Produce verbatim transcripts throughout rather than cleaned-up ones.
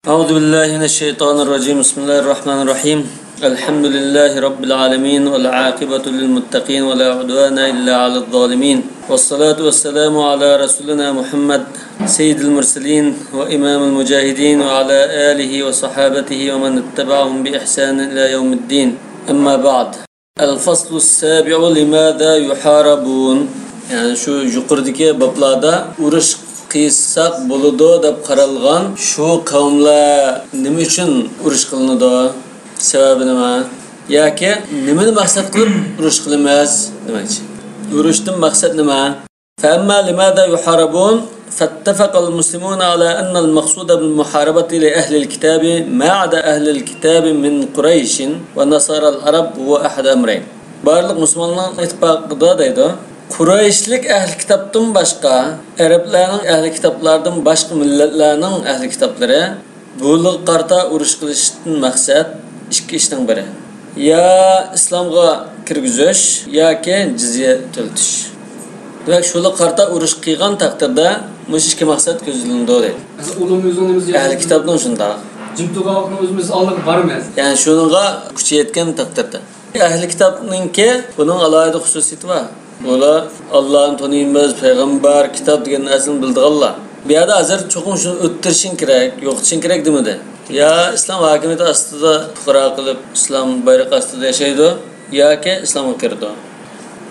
أعوذ بالله من الشيطان الرجيم. بسم الله الرحمن الرحيم. الحمد لله رب العالمين، والعاقبة للمتقين، ولا عدوان إلا على الظالمين، والصلاة والسلام على رسولنا محمد سيد المرسلين وإمام المجاهدين وعلى آله وصحابته ومن اتبعهم بإحسان إلى يوم الدين. أما بعد. الفصل السابع، لماذا يحاربون؟ يەنى شۇ يۇقىرىدىكى بابلاردا ئۇرۇش قىلساق بولىدۇ دەپ قارالغان شۇ قەۋملەر نېمە ئۈچۈن ئۇرۇش قىلىنىدۇ؟ سەۋەبى نېمە؟ ياكى نېمىنى مەقسەت قىلىپ ئۇرۇش قىلىمىز دېمەكچى. ئۇرۇشتىن مەقسەت نېمە؟ فأما لماذا يحاربون؟ فاتفق المسلمون على أن المقصود بالمحاربة لأهل الكتاب ما عدا أهل الكتاب من قريش ونصارى العرب هو أحد أمرين. بارلىق مۇسۇلمانلارنىڭ ئىتتىپاقىدا دەيدۇ، قۇرەيشلىك ئەھلى كىتابتىن باشقا، ئەرەبلەرنىڭ ئەھلى كىتابلاردىن باشقا مىللەتلەرنىڭ ئەھلى كىتابلىرى بۇلارغا قارىتا ئۇرۇش قىلىشتىن مەقسەت ئىككى ئىشنىڭ بىرى. يا ئىسلامغا كىرگۈزۈش ياكى جىزيە تۆلىتىش. دېمەك، شۇلارغا قارىتا ئۇرۇش قىلغان تەقدىردە مۇشۇ ئىككى مەقسەت كۆزلىنىدۇ دەيدۇ. ئۇلۇمىزنىڭ نېمىسى ئەھلى كىتابنىڭ شۇنداق. جىم تۇرغان ۋاقىتنىڭ ئۆزىمىز ئالدىغا بارىمىز. يەنى شۇنىڭغا كۈچى يەتكەن تەقدىردە. ئەھلى كىتابنىڭكى بۇنىڭ ئالاھىدە خۇسۇسىيىتى بار. ئۇلار ئاللانى تونۇيمىز، پەيغەمبەر، كىتاب دېگەن نەرسىنى بىلىدىغانلار. بۇ يەردە ھازىر چوقۇم شۇنى ئۆتتۈرۈشۈڭ كېرەك، يوقىتىشىڭ كېرەك دېمىدى. يا ئىسلام ھاكىمىيىتى ئاستىدا پۇقرا قىلىپ، ئىسلام بايرىقى ئاستىدا ياشايدۇ، ياكى ئىسلامغا كىرىدۇ.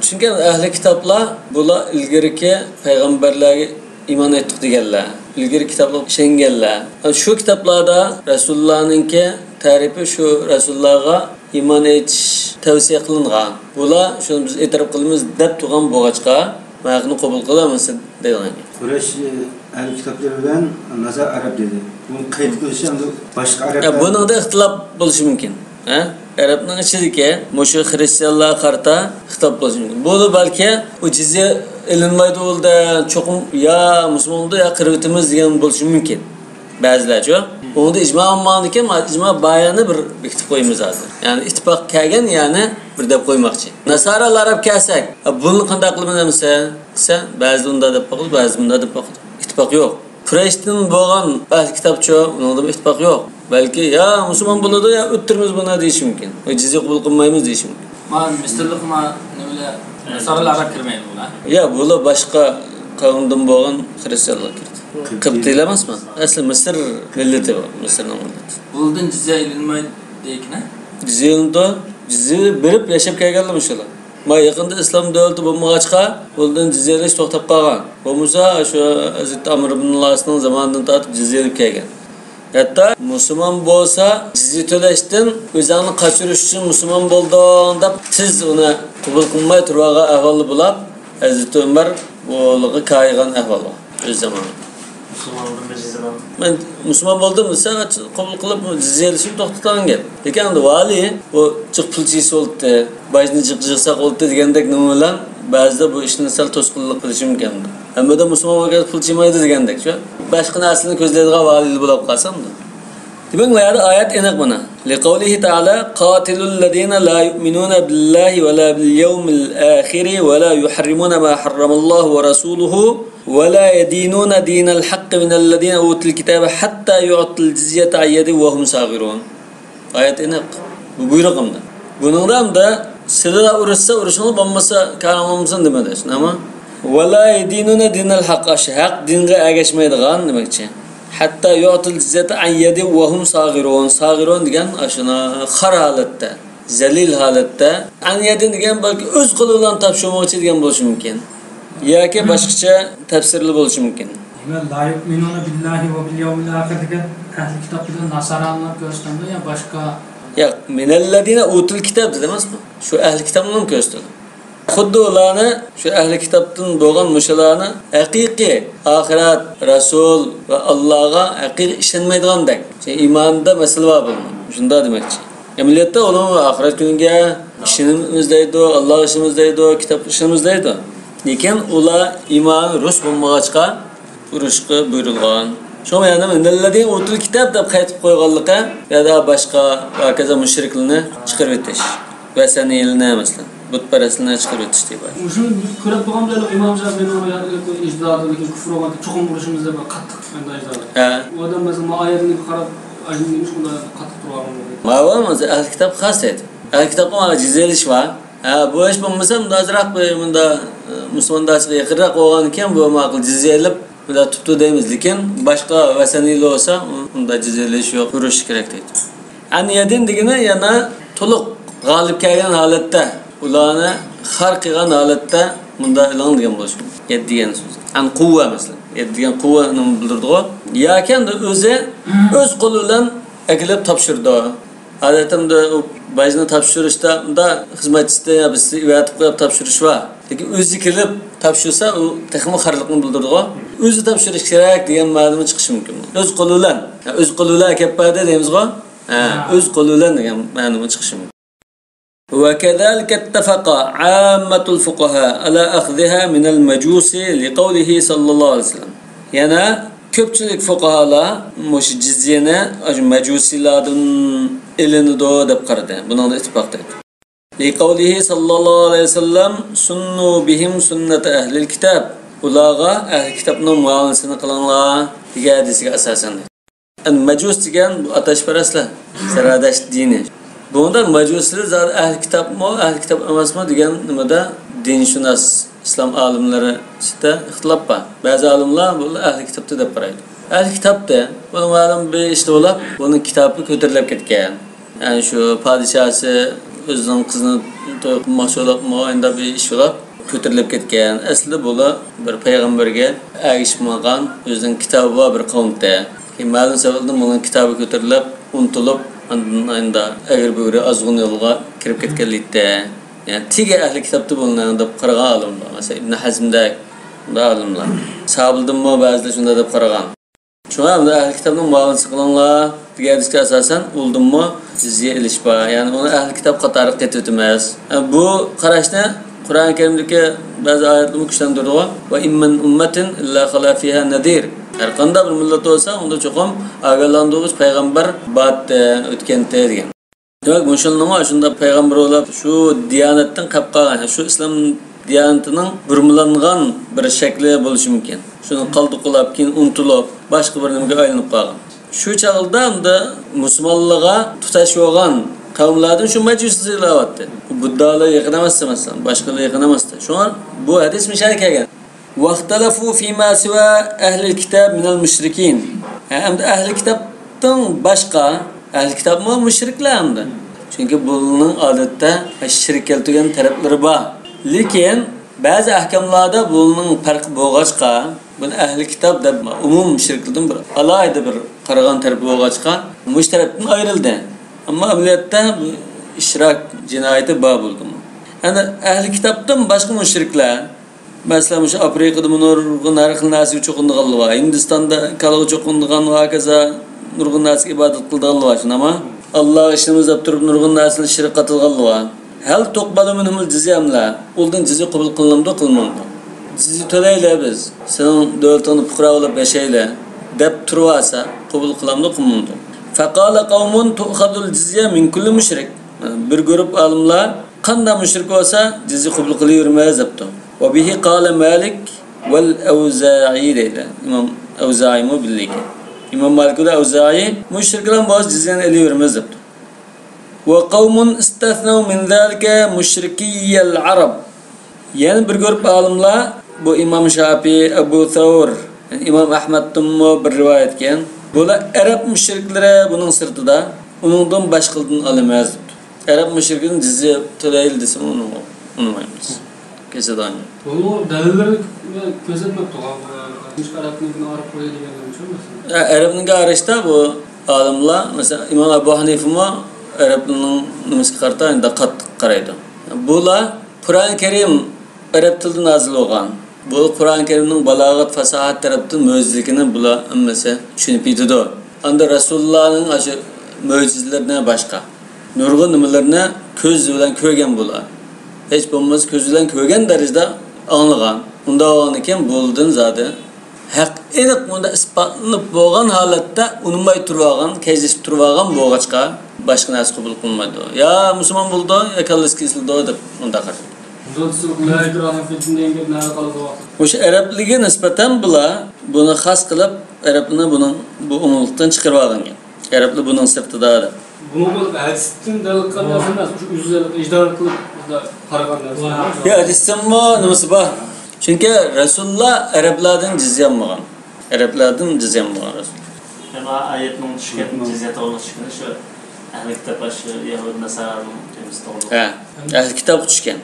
چۈنكى ئەھلى كىتابلار بۇلار ئىلگىرىكى پەيغەمبەرلەرگە ئىمان ئېيتتۇق دېگەنلەر، ئىلگىرى كىتابلارغا ئىشەنگەنلەر. شۇ كىتابلاردا رەسۇلۇللانىڭكى تەرىپى شۇ رەسۇلۇللاغا ئىمان ئېيتىش تەۋسىيە قىلىنغان. بۇلار شۇنى بىز ئېتىراپ قىلىمىز دەپ تۇرغان بولغاچقا، مەن ھەقنى قوبۇل قىلالمىسا دەيدىغان گەپ. قۇرەيش ئەھلى كىتابلىرى بىلەن ناسارا ئەرەب دېدى. بۇنى قەيت قىلىشى ئەمدى باشقا ئەرەبلەر. بۇنىڭدا ئىختىلاپ بولۇشى مۇمكىن. ھە؟ ئەرەبنىڭ ئىچىدىكى مۇشۇ خرىستىيانلارغا قارىتا خىتاب بولۇشى مۇمكىن. بۇ بەلكى ئۇ جىزيە ئېلىنمايدۇ ئۇلدا، چوقۇم يا مۇسۇلمان بولىدۇ يا قىرىۋېتىمىز دېگەن بولۇشى مۇمكىن. بەزىلەرچۇ. ئۇنىڭدا ئىجما بولمىغاندىكىن، ئىجما بار يەرنى بىر بېكىتىپ قويىمىز ھازىر. يەنى ئىتتىپاق كەلگەن يەرنى بىر دەپ قويماقچى. ناسارالار ئەرەب كەلسەك، بۇنى قانداق قىلىمىز دېسە، بەزىدە ئۇنداق دەپ باقىدۇ، بەزىدە مۇنداق دەپ باقىدۇ. ئىتتىپاق يوق. قۇرەيشتىن بولغان ئەھلى كىتابچۇ، ئۇنىڭدىمۇ ئىتتىپاق يوق. بەلكى يا مۇسۇلمان بولىدۇ، يا ئۆتتۈرىمىز بۇنى دېيىشى مۇمكىن. جىزيە قوبۇل قىلمايمىز دېيىشى مۇمكىن. ما مىسىرلىق ما نېمىلەر ناسارالار ئەرەب كىرمەيدۇ بۇلار. يا، بۇلار باشقا قەۋمدىن بولغان خرىستىيانلار كىردى. قىبتىيلار ئەمەسمۇ؟ ئەسلى مىسىر مىللىتى بار، مىسىرنىڭ مىللىتى. بۇلدىن جىزيە ئېلىنمايدۇ دەيكىنە؟ جىزيە ئېلىنىدۇ. جىزيە بېرىپ ياشاپ كەلگەنلەر مۇشۇلار. ما يېقىندا ئىسلام دۆلىتى بولمىغاچقا، بۇلدىن جىزيە ئېلىش توختاپ قالغان. بولمىسا، شۇ ھەزرىتى ئەمر ئىبن ئاسنىڭ زامانىدىن تارتىپ جىزيە ئېلىپ كەلگەن. ھەتتا مۇسۇلمان بولسا، جىزيە تۆلەشتىن ئۆزۈڭنى قاچۇرۇش ئۈچۈن مۇسۇلمان بولدۇڭ دەپ، تېز ئۇنى قوبۇل قىلماي تۇرۇۋالغان ئەھۋالدا بولۇپ، ھەزرىتى ئۆمەر بۇلارغا كايىغان ئەھۋال بار ئۆز زامانىدا. مۇسۇلمان بولدۇم، جىزيە بەرمەڭ. مەن مۇسۇلمان بولدۇم دېسە، قوبۇل قىلىپ، جىزيە ئېلىشنى توختىتىدىغان گەپ. لېكىن ئەمدى ۋالىي، بۇ جىق پۇل چىيسا بولدى، باجنى جىق يىغساق بولدى دېگەندەك نېمە بىلەن بەزىدە بۇ ئىشنى سەل توسقۇنلۇق قىلىشى مۇمكىن. ھەممىدە مۇسۇلمان بولغاچ پۇل چىيمايدۇ دېگەندەك، شۇ. باشقا نەرسىنى كۆزلەيدىغان ۋالىيلار بولۇپ قالسا ئەمدى. دېمەك، بۇ يەردە ئايەت ئېنىق مانا. لقوله تعالى: قاتلوا الذين لا يؤمنون بالله ولا باليوم الآخر ولا يحرمون ما حرم الله ورسوله ولا يدينون دين الحق من الذين أوتوا الكتاب حتى يعطوا الجزية عن يد وهم صاغرون. ئايەت ئېنىق. بۇ بۇيرۇق ئەمدى. بۇنىڭدا ئەمدى سىلەر ئۇرۇشسا ئۇرۇشۇڭلار، بولمىسا كارىڭ بولمىسۇن دېمىدى، شۇنداقمۇ؟ ولا يدينون دين الحق، ئاشۇ ھەق دىنغا ئەگەشمەيدىغان دېمەكچى. حتى يعطوا الجزية عن يد وهم صاغرون. صاغرون دېگەن ئاشۇنا خار ھالەتتە، زەلىل ھالەتتە. عن يد دېگەن بەلكى ئۆز قولى بىلەن تاپشۇرماقچى دېگەن بولۇشى مۇمكىن. ياكى باشقىچە تەپسىرلىرى بولۇشى مۇمكىن. دېمەك، لا يؤمنون بالله وباليوم الآخر دېگەن ئەھلى كىتاب بىلەن ناسارانى كۆرسىتەمدۇ يا باشقا؟ ياق، من الذين أوتوا الكتاب دېدى ئەمەسمۇ؟ شۇ ئەھلى كىتابنىمۇ كۆرسىتىدۇ. خۇددى ئۇلارنى، شۇ ئەھلى كىتابتىن بولغان مۇشۇلارنى ھەقىقىي ئاخىرەت، رەسۇل ۋە ئاللاغا ھەقىقىي ئىشەنمەيدىغاندەك، شۇ ئىماندا مەسىلە بار بۇنىڭ. شۇنداق دېمەكچى. ئەمەلىيەتتە ئۇلار ئاخىرەت كۈنىگە ئىشىنىمىز دەيدۇ، ئاللاغا ئىشىنىمىز دەيدۇ، كىتابقا ئىشىنىمىز دەيدۇ. لېكىن ئۇلار ئىمانى رۇس بولمىغاچقا، ئۇرۇشقا بۇيرۇلغان. شۇڭا يەنە من الذين أوتوا الكتاب دەپ قايتىپ قويغانلىقى، يا باشقا ۋە ھاكازا مۇشرىكلارنى چىقىرىۋېتىش، ۋەسەنىيلەرنى، مەسىلەن، بۇتپەرەسلەرنى چىقىرىۋېتىش دەپ. شۇنى كۆرۈپ بولغان بىلەن ئىمام شافىئىنىڭ ئىجتىھادىدىكى كۇفر بولغان، چوقۇم ئۇرۇشىمىز دەپ قاتتىق ئىجتىھاد. ھە. ئۇ ئادەم مەسىلەن، مۇ ئايەتنى قاراپ، ئاينىمىش ئۇلار قاتتىق تۇرغان بولدى. ماۋۇ مانا ئەھلى كىتاب خاس دەيدۇ. ئەھلى كىتابقا مانا جىزيە ئېلىش بار. ھە، بۇ ھېچ بولمىسا مۇنداق ئازراق بىر مۇندا، ئە، مۇسۇلماندارچىلىققا يېقىنراق بولغاندىن كېيىن بۇ ماقۇل جىزيە ئېلىپ، بۇنداق تۇپتۇ دەيمىز، لېكىن باشقا ۋەسەنىيلەر بولسا، ئۇندا جىزيە ئېلىش يوق، ئۇرۇش كېرەك دەيدۇ. ئەن يەدىن دېگىنى يەنە تولۇق غالىب كەلگەن ھالەتتە، ئۇلارنى خار قىلغان ھالەتتە مۇنداق ئېلىڭ دېگەن بولۇشى مۇمكىن. يەددە دېگەن سۆز. ئەن قۇۋۋە مەسىلەن. يەددە دېگەن قۇۋۋەنى بىلدۈرىدىغۇ. ياكى ئەمدى ئۆزى ئۆز قولى بىلەن ئەكېلىپ تاپشۇرىدۇ. ئادەتتە ئۇ باجنى تاپشۇرۇشتا ئۇندا خىزمەتچىسىدىن يا بىرسى ئەۋەتىپ قويۇپ تاپشۇرۇش بار. لېكىن ئۆزى كېلىپ تاپشۇرسا، ئۇ تېخىمۇ خارلىقنى بىلدۈرىدىغۇ. ئۆزى تاپشۇرۇش كېرەك دېگەن مەنىمۇ چىقىشى مۇمكىن. ئۆز قولى بىلەن. يا ئۆز قولى بىلەن ئەكەپ بەردى دەيمىزغۇ. ھە، ئۆز قولى بىلەن دېگەن مەنىمۇ چىقىشى مۇمكىن. وكذلك اتفق عامة الفقهاء على أخذها من المجوس لقوله صلى الله عليه وسلم. يەنە كۆپچىلىك فۇقاھالار مۇشۇ جىزيەنى ئاشۇ مەجۇسىيلاردىن ئېلىنىدۇ دەپ قارىدى. بۇنىڭدا ئىتتىپاق دەيدۇ. لقوله صلى الله عليه وسلم، سنوا بهم سنة أهل الكتاب. ئۇلارغا ئەھلى كىتابنىڭ مۇئامىلىسىنى قىلىڭلار دېگەن ھەدىسىگە ئاساسەن. ئەمدى مەجۇس دېگەن بۇ ئاتاشپەرەسلەر، زەرەدەشت دىنى. بۇنىڭدا مەجۇسلار زادى ئەھلى كىتابمۇ، ئەھلى كىتاب ئەمەسمۇ دېگەن نېمىدە دىنشۇناس، ئىسلام ئالىملىرى ئىچىدە ئىختىلاپ بار. بەزى ئالىملار بۇ ئەھلى كىتابتى دەپ قارايدۇ. ئەھلى كىتابتى، بۇنى مەلۇم بىر ئىشتا بولاپ، بۇنىڭ كىتابى كۆتۈرۈلۈپ كەتكەن. يەنى شۇ پادىشاھسى ئۆزىنىڭ قىزىنى توي قىلماقچى بولۇپمۇ، ئەندى بىر ئىش بولاپ كۆتۈرۈلۈپ كەتكەن. ئەسلى بۇلار بىر پەيغەمبەرگە ئەگىشىپ ماڭغان، ئۆزىنىڭ كىتابى بار بىر قەۋمتە. كېيىن مەلۇم سەۋەبلەردىن بۇنىڭ كىتابى كۆتۈرۈلۈپ، ئۇنتۇلۇپ، ئاندىن ئەندى ئەگرى-بۈگرى ئازغۇن يولغا كىرىپ كەتكەنلىكتە. يەنى تېگى ئەھلى كىتابتى بۇلىنىڭ دەپ قارىغان ئالىملار. مەسىلەن، ئىبن ھەزمدەك بۇنداق ئالىملار. ساھابىلەردىنمۇ بەزىلەر شۇنداق دەپ قارىغان. شۇڭا بۇ ئەھلى كىتابنىڭ مۇئامىلىسى قىلىڭلار دېگەن ھەدىسكە ئاساسەن، ئۇلدىنمۇ جىزيە ئېلىش بار. يەنى ئۇنى ئەھلى كىتاب قاتارىغا قېتىۋېتىمىز. بۇ قاراشنى قۇرئان كەرىمدىكى بەزى ئايەتلىرىمۇ كۈچلەندۈرىدۇ. وإن من أمة إلا خلا فيها نذير. ھەر قانداق بىر مىللەت بولسا، ئۇندا چوقۇم ئاگاھلاندۇرغۇچ پەيغەمبەر بارتتى، ئۆتكەنتى دېگەن. دېمەك، مۇشۇنىڭمۇ شۇنداق پەيغەمبەر بولۇپ، شۇ دىيانەتتىن قېلىپ قالغان، شۇ ئىسلام دىيانىتىنىڭ بۇرمىلانغان بىر شەكلى بولۇشى مۇمكىن. شۇنى قالدۇقلاپ، كېيىن ئۇنتۇلۇپ، باشقا بىر نېمىگە ئايلىنىپ قالغان. شۇ چاغدا ئەمدى مۇسۇلمانلارغا تۇتاش بولغان قەۋملەردىن شۇ مەجۇسىلار ئېلىۋاتتى. بۇددالار يېقىن ئەمەستى، مەسىلەن، باشقىلار يېقىن ئەمەستى. شۇڭا بۇ ھەدىس مۇشۇ يەرگە كەلگەن. واختلفوا فيما سوى أهل الكتاب من المشركين. ھە، ئەمدى ئەھلى كىتابتىن باشقا، ئەھلى كىتابمۇ مۇشرىكلار ئەمدى. چۈنكى بۇلارنىڭ ئادەتتە شىرك كەلتۈرگەن تەرەپلىرى بار. لېكىن بەزى ئەھكاملاردا بۇلارنىڭ پەرقى بولغاچقا، بۇنى ئەھلى كىتاب دەپ ئومۇم مۇشرىكلاردىن بىر ئالاھىدە بىر قارىغان تەرىپى بولغاچقا، مۇشۇ تەرەپتىن ئايرىلدى. ئەمما ئەمەلىيەتتە بۇ ئىشراك جىنايىتى بار بولدىمۇ؟ يەنى ئەھلى كىتابتىن باشقا مۇشرىكلار، مەسىلەن، مۇشۇ ئافرىقىدىمۇ نۇرغۇن ھەر خىل نەرسىگە چوقۇنىدىغانلار بار. ھىندىستاندا كالىغا چوقۇنىدىغان ۋە ھاكازا نۇرغۇن نەرسىگە ئىبادەت قىلىدىغانلار بار، شۇنداقمۇ؟ ئاللاغا ئىشىنىمىز دەپ تۇرۇپ نۇرغۇن نەرسىلەر شىرك قاتىدىغانلار بار. هل تقبل منهم الجزية أم لا؟ ئۇلدىن جىزيە قوبۇل قىلىنامدۇ، قىلىنمامدۇ؟ جىزيە تۆلەيلى بىز، سېنىڭ دۆلىتىڭدە پۇقرا بولۇپ ياشايلى دەپ تۇرۇۋالسا، قوبۇل قىلامدۇ، قىلمامدۇ؟ فقال قوم تؤخذ الجزية من كل مشرك. بىر گۇرۇپ ئالىملار قانداق مۇشرىك بولسا جىزيە قوبۇل قىلىۋېرىمىز دەپتۇ. وبه قال مالك والأوزاعي دەيدۇ. ئىمام ئەۋزائىمۇ بىللىكى. ئىمام مالىك بىلەن ئەۋزائى مۇشرىكلار بولسا جىزيەنى ئېلىۋېرىمىز دەپتۇ. وقوم استثنوا من ذلك مشركي العرب. يەنە بىر گۇرۇپ ئالىملار، بۇ ئىمام شاپىي، ئەبۇ سەۋر، ئىمام ئەھمەدتىنمۇ بىر رىۋايەت كەلگەن. بۇلار ئەرەب مۇشرىكلىرى بۇنىڭ سىرتىدا، ئۇنىڭدىن باشقىلىرىدىن ئالىمىز دەپتۇ. ئەرەب مۇشرىكىدىن جىزيە تۆلەيلى دېسىمۇ ئۇنىمايمىز. كېسىدانى. بۇنىڭ دەلىللىرىنى كۆرسەتمەپتۇ. مۇشۇ ئەرەبنىڭكىنى ئايرىپ قوياي دېگەنلىرىمۇ شۇ مەسىلەن. ئە، ئەرەبنىڭكى ئايرىشتا بۇ ئالىملار، مەسىلەن، ئىمام ئەبۇ ھەنىفىمۇ ئەرەبنىڭ نېمىسىگە قارىتا ئەندى قاتتىق قارايدۇ. بۇلار قۇرئان كەرىم ئەرەب تىلىدا نازىل بولغان. بۇ قۇرئان كەرىمنىڭ بالاغەت، پاساھەت تەرەپتىن مۆجىزىلىكىنى بۇلار ھەممىسى چۈشىنىپ يېتىدۇ. ئەمدى رەسۇلۇللانىڭ ئاشۇ مۆجىزىلىرىنى باشقا نۇرغۇن نېمىلىرىنى كۆز بىلەن كۆرگەن بۇلار. ھېچ بولمىسا كۆز بىلەن كۆرگەن دەرىجىدە ئاڭلىغان. ئۇنداق بولغاندىكىن بۇلىدىن زادى ھەق ئېنىق مۇنداق ئىسپاتلىنىپ بولغان ھالەتتە ئۇنىماي تۇرۇۋالغان، كەيزىشىپ تۇرۇۋالغان بولغاچقا، باشقا نەرسە قوبۇل قىلمايدۇ. يا مۇسۇلمان بولىدۇ، يا كاللىسى كېسىلىدۇ دەپ مۇنداق قارايدۇ. ئۇنداق دېسە، لا ئىكراھە فىددىن دېگەن گەپ نەدە قالىدۇ؟ مۇشۇ ئەرەبلىكىگە نىسبەتەن بۇلار بۇنى خاس قىلىپ، ئەرەبلىرىنى بۇنىڭ بۇ ئومۇملۇقتىن چىقىرىۋالغان گەپ. ئەرەبلەر بۇنىڭ سىرتىدا دەپ. بۇنىڭ بۇ ھەدىستىن دەلىل قىلغان نەرسە ئەمەس، شۇ ئۆزى ئىجتىھاد قىلىپ قارىغان نەرسە. يا، ھەدىستىنمۇ نېمىسى بار؟ چۈنكى رەسۇلۇللا ئەرەبلەردىن جىزيە ئالمىغان. ئەرەبلەردىن جىزيە ئالمىغان رەسۇل. يەنى ئايەتنىڭ چۈشكەن، جىزيە توغرىلىق چۈشكىنى شۇ ئەھلى كىتاب، شۇ يەھۇدىي ناسارانىڭ تېمىسى توغرىلىق. ھە، ئەھلى كىتابقا چۈشكەن.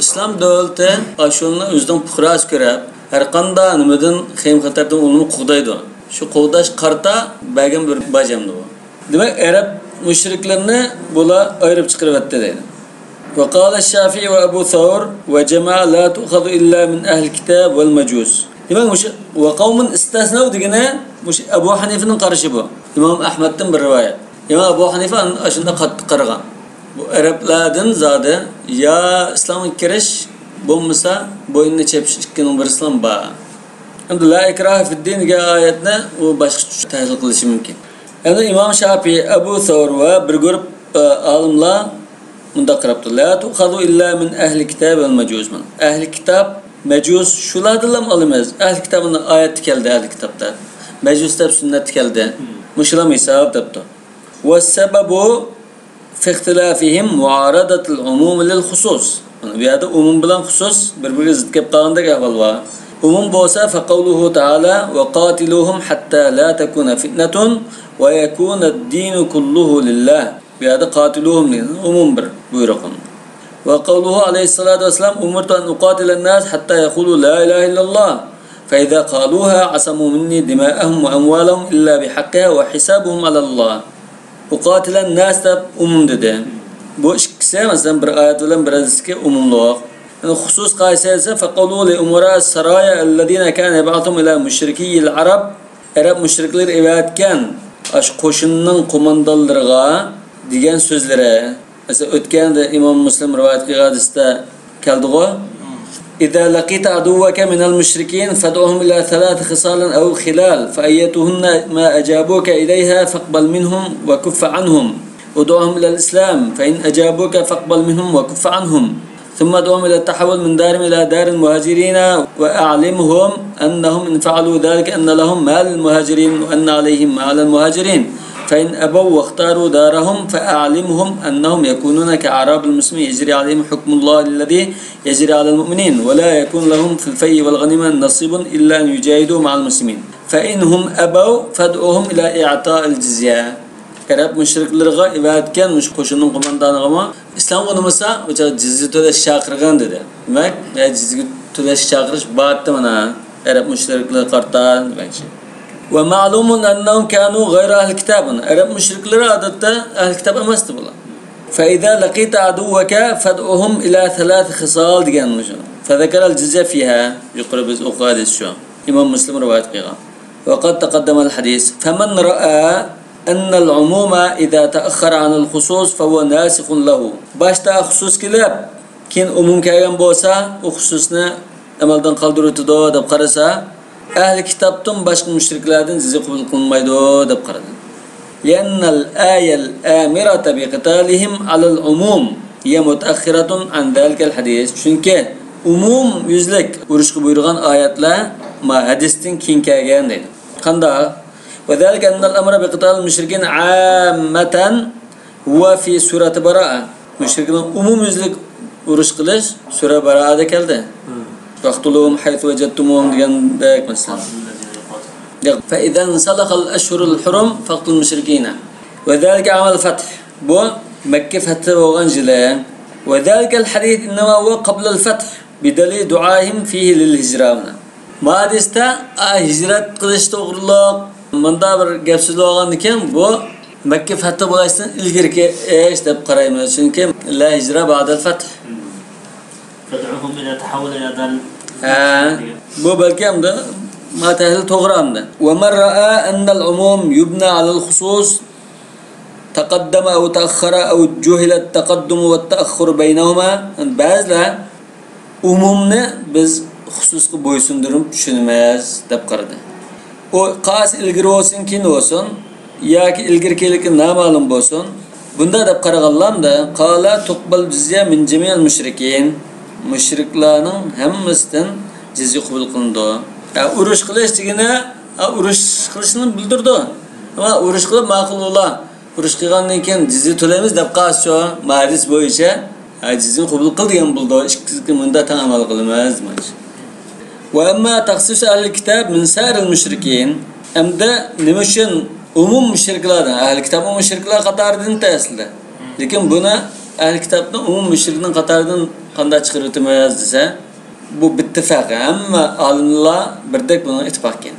ئىسلام دۆلىتى ئاشۇنى ئۆزىنىڭ پۇقراسى كۆرۈپ، ھەر قانداق نېمىدىن، خېيىم-خەتەردىن ئۇلارنى قوغدايدۇ. شۇ قوغداش قارىتا بەرگەن بىر باج ئەمدى بۇ. دېمەك، ئەرەب مۇشرىكلىرىنى بۇلار ئايرىپ چىقىرىۋەتتى دەيدۇ. وقال الشافعي وأبو ثور وجماعة لا تؤخذ إلا من أهل الكتاب والمجوس. دېمەك، مۇشۇ وقوم استثنوا دېگىنى مۇشۇ ئەبۇ ھەنىفىنىڭ قارىشى بۇ. ئىمام ئەھمەدتىن بىر رىۋايەت. ئىمام ئەبۇ ھەنىفە ئاشۇنداق قاتتىق قارىغان. بۇ ئەرەبلەردىن زادى يا ئىسلامغا كىرىش، بولمىسا بوينىنى چېپىش، ئىككىنىڭ بىرسىلا بار. ئەمدى لا ئىكراھە فىددىن دېگەن ئايەتنى ئۇ باشقىچە تەھلىل قىلىشى مۇمكىن. ئەمدى ئىمام شاپىي، ئەبۇ سەۋر ۋە بىر گۇرۇپ، ئە، ئالىملار مۇنداق قاراپتۇ. لا تؤخذ إلا من أهل الكتاب والمجوس. ئەھلى كىتاب، مەجۇس، شۇلاردىنلا ئالىمىز. ئەھلى كىتاب ئايەتتە كەلدى، ئەھلى كىتابتا. مەجۇس دەپ سۈننەتتە كەلدى. مۇشۇلام ھېساب دەپتۇ. والسبب في اختلافهم معارضة العموم للخصوص. بۇ يەردە ئومۇم بىلەن خۇسۇس بىر-بىرىگە زىت كېلىپ قالغاندەك ئەھۋال بار. ئومۇم بولسا فقوله تعالى وقاتلوهم حتى لا تكون فتنة ويكون الدين كله لله. بۇ يەردە قاتلوهم دېگەن ئومۇم بىر بۇيرۇق. وقوله عليه الصلاة والسلام أمرت أن أقاتل الناس حتى يقولوا لا إله إلا الله فإذا قالوها عصموا مني دماءهم وأموالهم إلا بحقها وحسابهم على الله. ئۇقاتىلەن ناس دەپ ئومۇم دېدى. بۇ ئىككىسى، مەسىلەن، بىر ئايەت بىلەن بىر ھەدىستىكى ئومۇملۇق. يەنى خۇسۇس قايسى دېسە، فقوله لأمراء السرايا الذين كان يبعثهم إلى مشركي العرب. ئەرەب مۇشرىكلىرى ئەۋەتكەن ئاشۇ قوشۇننىڭ قوماندانلىرىغا دېگەن سۆزلىرى. مەسىلەن، ئۆتكەندە ئىمام مۇسلىم رىۋايەت قىلغان ھەدىستە كەلدىغۇ. إذا لقيت عدوك من المشركين فادعهم إلى ثلاث خصال أو خلال، فأيتهن ما أجابوك إليها فاقبل منهم وكف عنهم، ادعهم إلى الإسلام، فإن أجابوك فاقبل منهم وكف عنهم، ثم ادعهم إلى التحول من دارهم إلى دار المهاجرين، وأعلمهم أنهم إن فعلوا ذلك أن لهم ما للمهاجرين وأن عليهم ما على المهاجرين، فإن أبوا واختاروا دارهم فأعلمهم أنهم يكونون كأعراب المسلمين يجري عليهم حكم الله الذي يجري على المؤمنين ولا يكون لهم في الفيء والغنيمة نصيب إلا أن يجاهدوا مع المسلمين. فإن هم أبوا فادعهم إلى إعطاء الجزية. ئەرەب مۇشرىكلىرىغا ئەۋەتكەن مۇشۇ قوشۇننىڭ قوماندانىغىمۇ ئىسلامغا ئۇنىمىسا، ئۇ چاغ جىزيە تۆلەشكە چاقىرغان دېدى. دېمەك، ئە، جىزيە تۆلەشكە چاقىرىش بارتتى مانا. ئەرەب مۇشرىكلىرىگە قارىتا دېمەكچى. ومعلوم أنهم كانوا غير أهل كتاب. ئەرەب مۇشرىكلىرى ئادەتتە ئەھلى كىتاب ئەمەستى بۇلار. فإذا لقيت عدوك فادعهم إلى ثلاث خصال دېگەن مۇشۇ. فذكر الجزية فيها. يۇقىرى بىز ئوقۇغان ھەدىس شۇ. ئىمام مۇسلىم رىۋايەت قىلغان. وقد تقدم الحديث. فمن رأى أن العموم إذا تأخر عن الخصوص فهو ناسخ له. باشتا خۇسۇس كېلىپ، كېيىن ئومۇم كەلگەن بولسا، ئۇ خۇسۇسنى ئەمەلدىن قالدۇرۇۋېتىدۇ دەپ قارىسا، ئەھلى كىتابتىن باشقا مۇشرىكلاردىن جىزيە قوبۇل قىلىنمايدۇ دەپ قارىدى. لأن الآية الآمرة بقتالهم على العموم هي متأخرة عن ذلك الحديث. چۈنكى ئومۇم يۈزلۈك ئۇرۇشقا بۇيرۇغان ئايەتلەر ما ھەدىستىن كېيىن كەلگەن دەيدۇ. قانداق؟ وذلك أن الأمر بقتال المشركين عامة هو في سورة براءة. مۇشرىكنىڭ ئومۇميۈزلۈك ئۇرۇش قىلىش سۈرە بارادا كەلدى. فاقتلوهم حيث وجدتموهم دېگەندەك مەسىلەن. فإذا انسلخ الأشهر الحرم فاقتلوا المشركين. وذلك عام الفتح. بۇ مەككە فەتھى بولغان يىلى. وذلك الحديث إنما هو قبل الفتح بدليل دعائهم فيه للهجرة. ما ھەدىستە، ئا، ھىجرەت قىلىش توغرۇلۇق مۇنداق بىر گەپ سۆزلەۋالغاندىكىن، بۇ مەككە فەتھى بولۇشتىن ئىلگىرىكى ئىش دەپ قارايمىز. چۈنكى لا ھىجرە بەئدەل فەتھ. فادعهم إلى تحول إلى دار. ھە، بۇ بەلكى ئەمدى ما تەھلىل توغرا ئەمدى. ومن رأى أن العموم يبنى على الخصوص تقدم أو تأخر أو جهل التقدم والتأخر بينهما. بەزىلەر ئومۇمنى بىز خۇسۇسقا بويسۇندۇرۇپ چۈشىنىمىز دەپ قارىدى. ئۇ قايسى ئىلگىرى بولسۇن، كېيىن بولسۇن، ياكى ئىلگىرىكىلىكى نامەلۇم بولسۇن، بۇنداق دەپ قارىغانلامدا، قال تقبل الجزية من جميع المشركين. مۇشرىكلارنىڭ ھەممىسىدىن جىزيە قوبۇل قىلىنىدۇ. ھە، ئۇرۇش قىلىش دېگىنى، ھە، ئۇرۇش قىلىشنى بىلدۈرىدۇ. ئەمما ئۇرۇش قىلىپ ماقۇل بولا، ئۇرۇش قىلغاندىن كېيىن جىزيە تۆلەيمىز دەپ قالسىچۇ، ما ھەدىس بويىچە، ھە، جىزيىنى قوبۇل قىل دېگەن بولىدۇ، ئىككىسىگە مۇنداق تەڭ ئەمەل قىلىمىز دېمەكچى. وأما تخصيص أهل الكتاب من سائر المشركين، ئەمدى نېمە ئۈچۈن ئومۇم مۇشرىكلارنى، ئەھلى كىتابمۇ مۇشرىكلار قاتارىدىن ئەسلىدە. لېكىن بۇنى ئەھلى كىتابنى ئومۇم مۇشرىكنىڭ قاتارىدىن قانداق چىقىرىۋېتىمىز دېسە، بۇ بىتتىپەق، ھەممە ئالىملار بىردەك بۇنىڭغا ئىتتىپاق ئىكەن.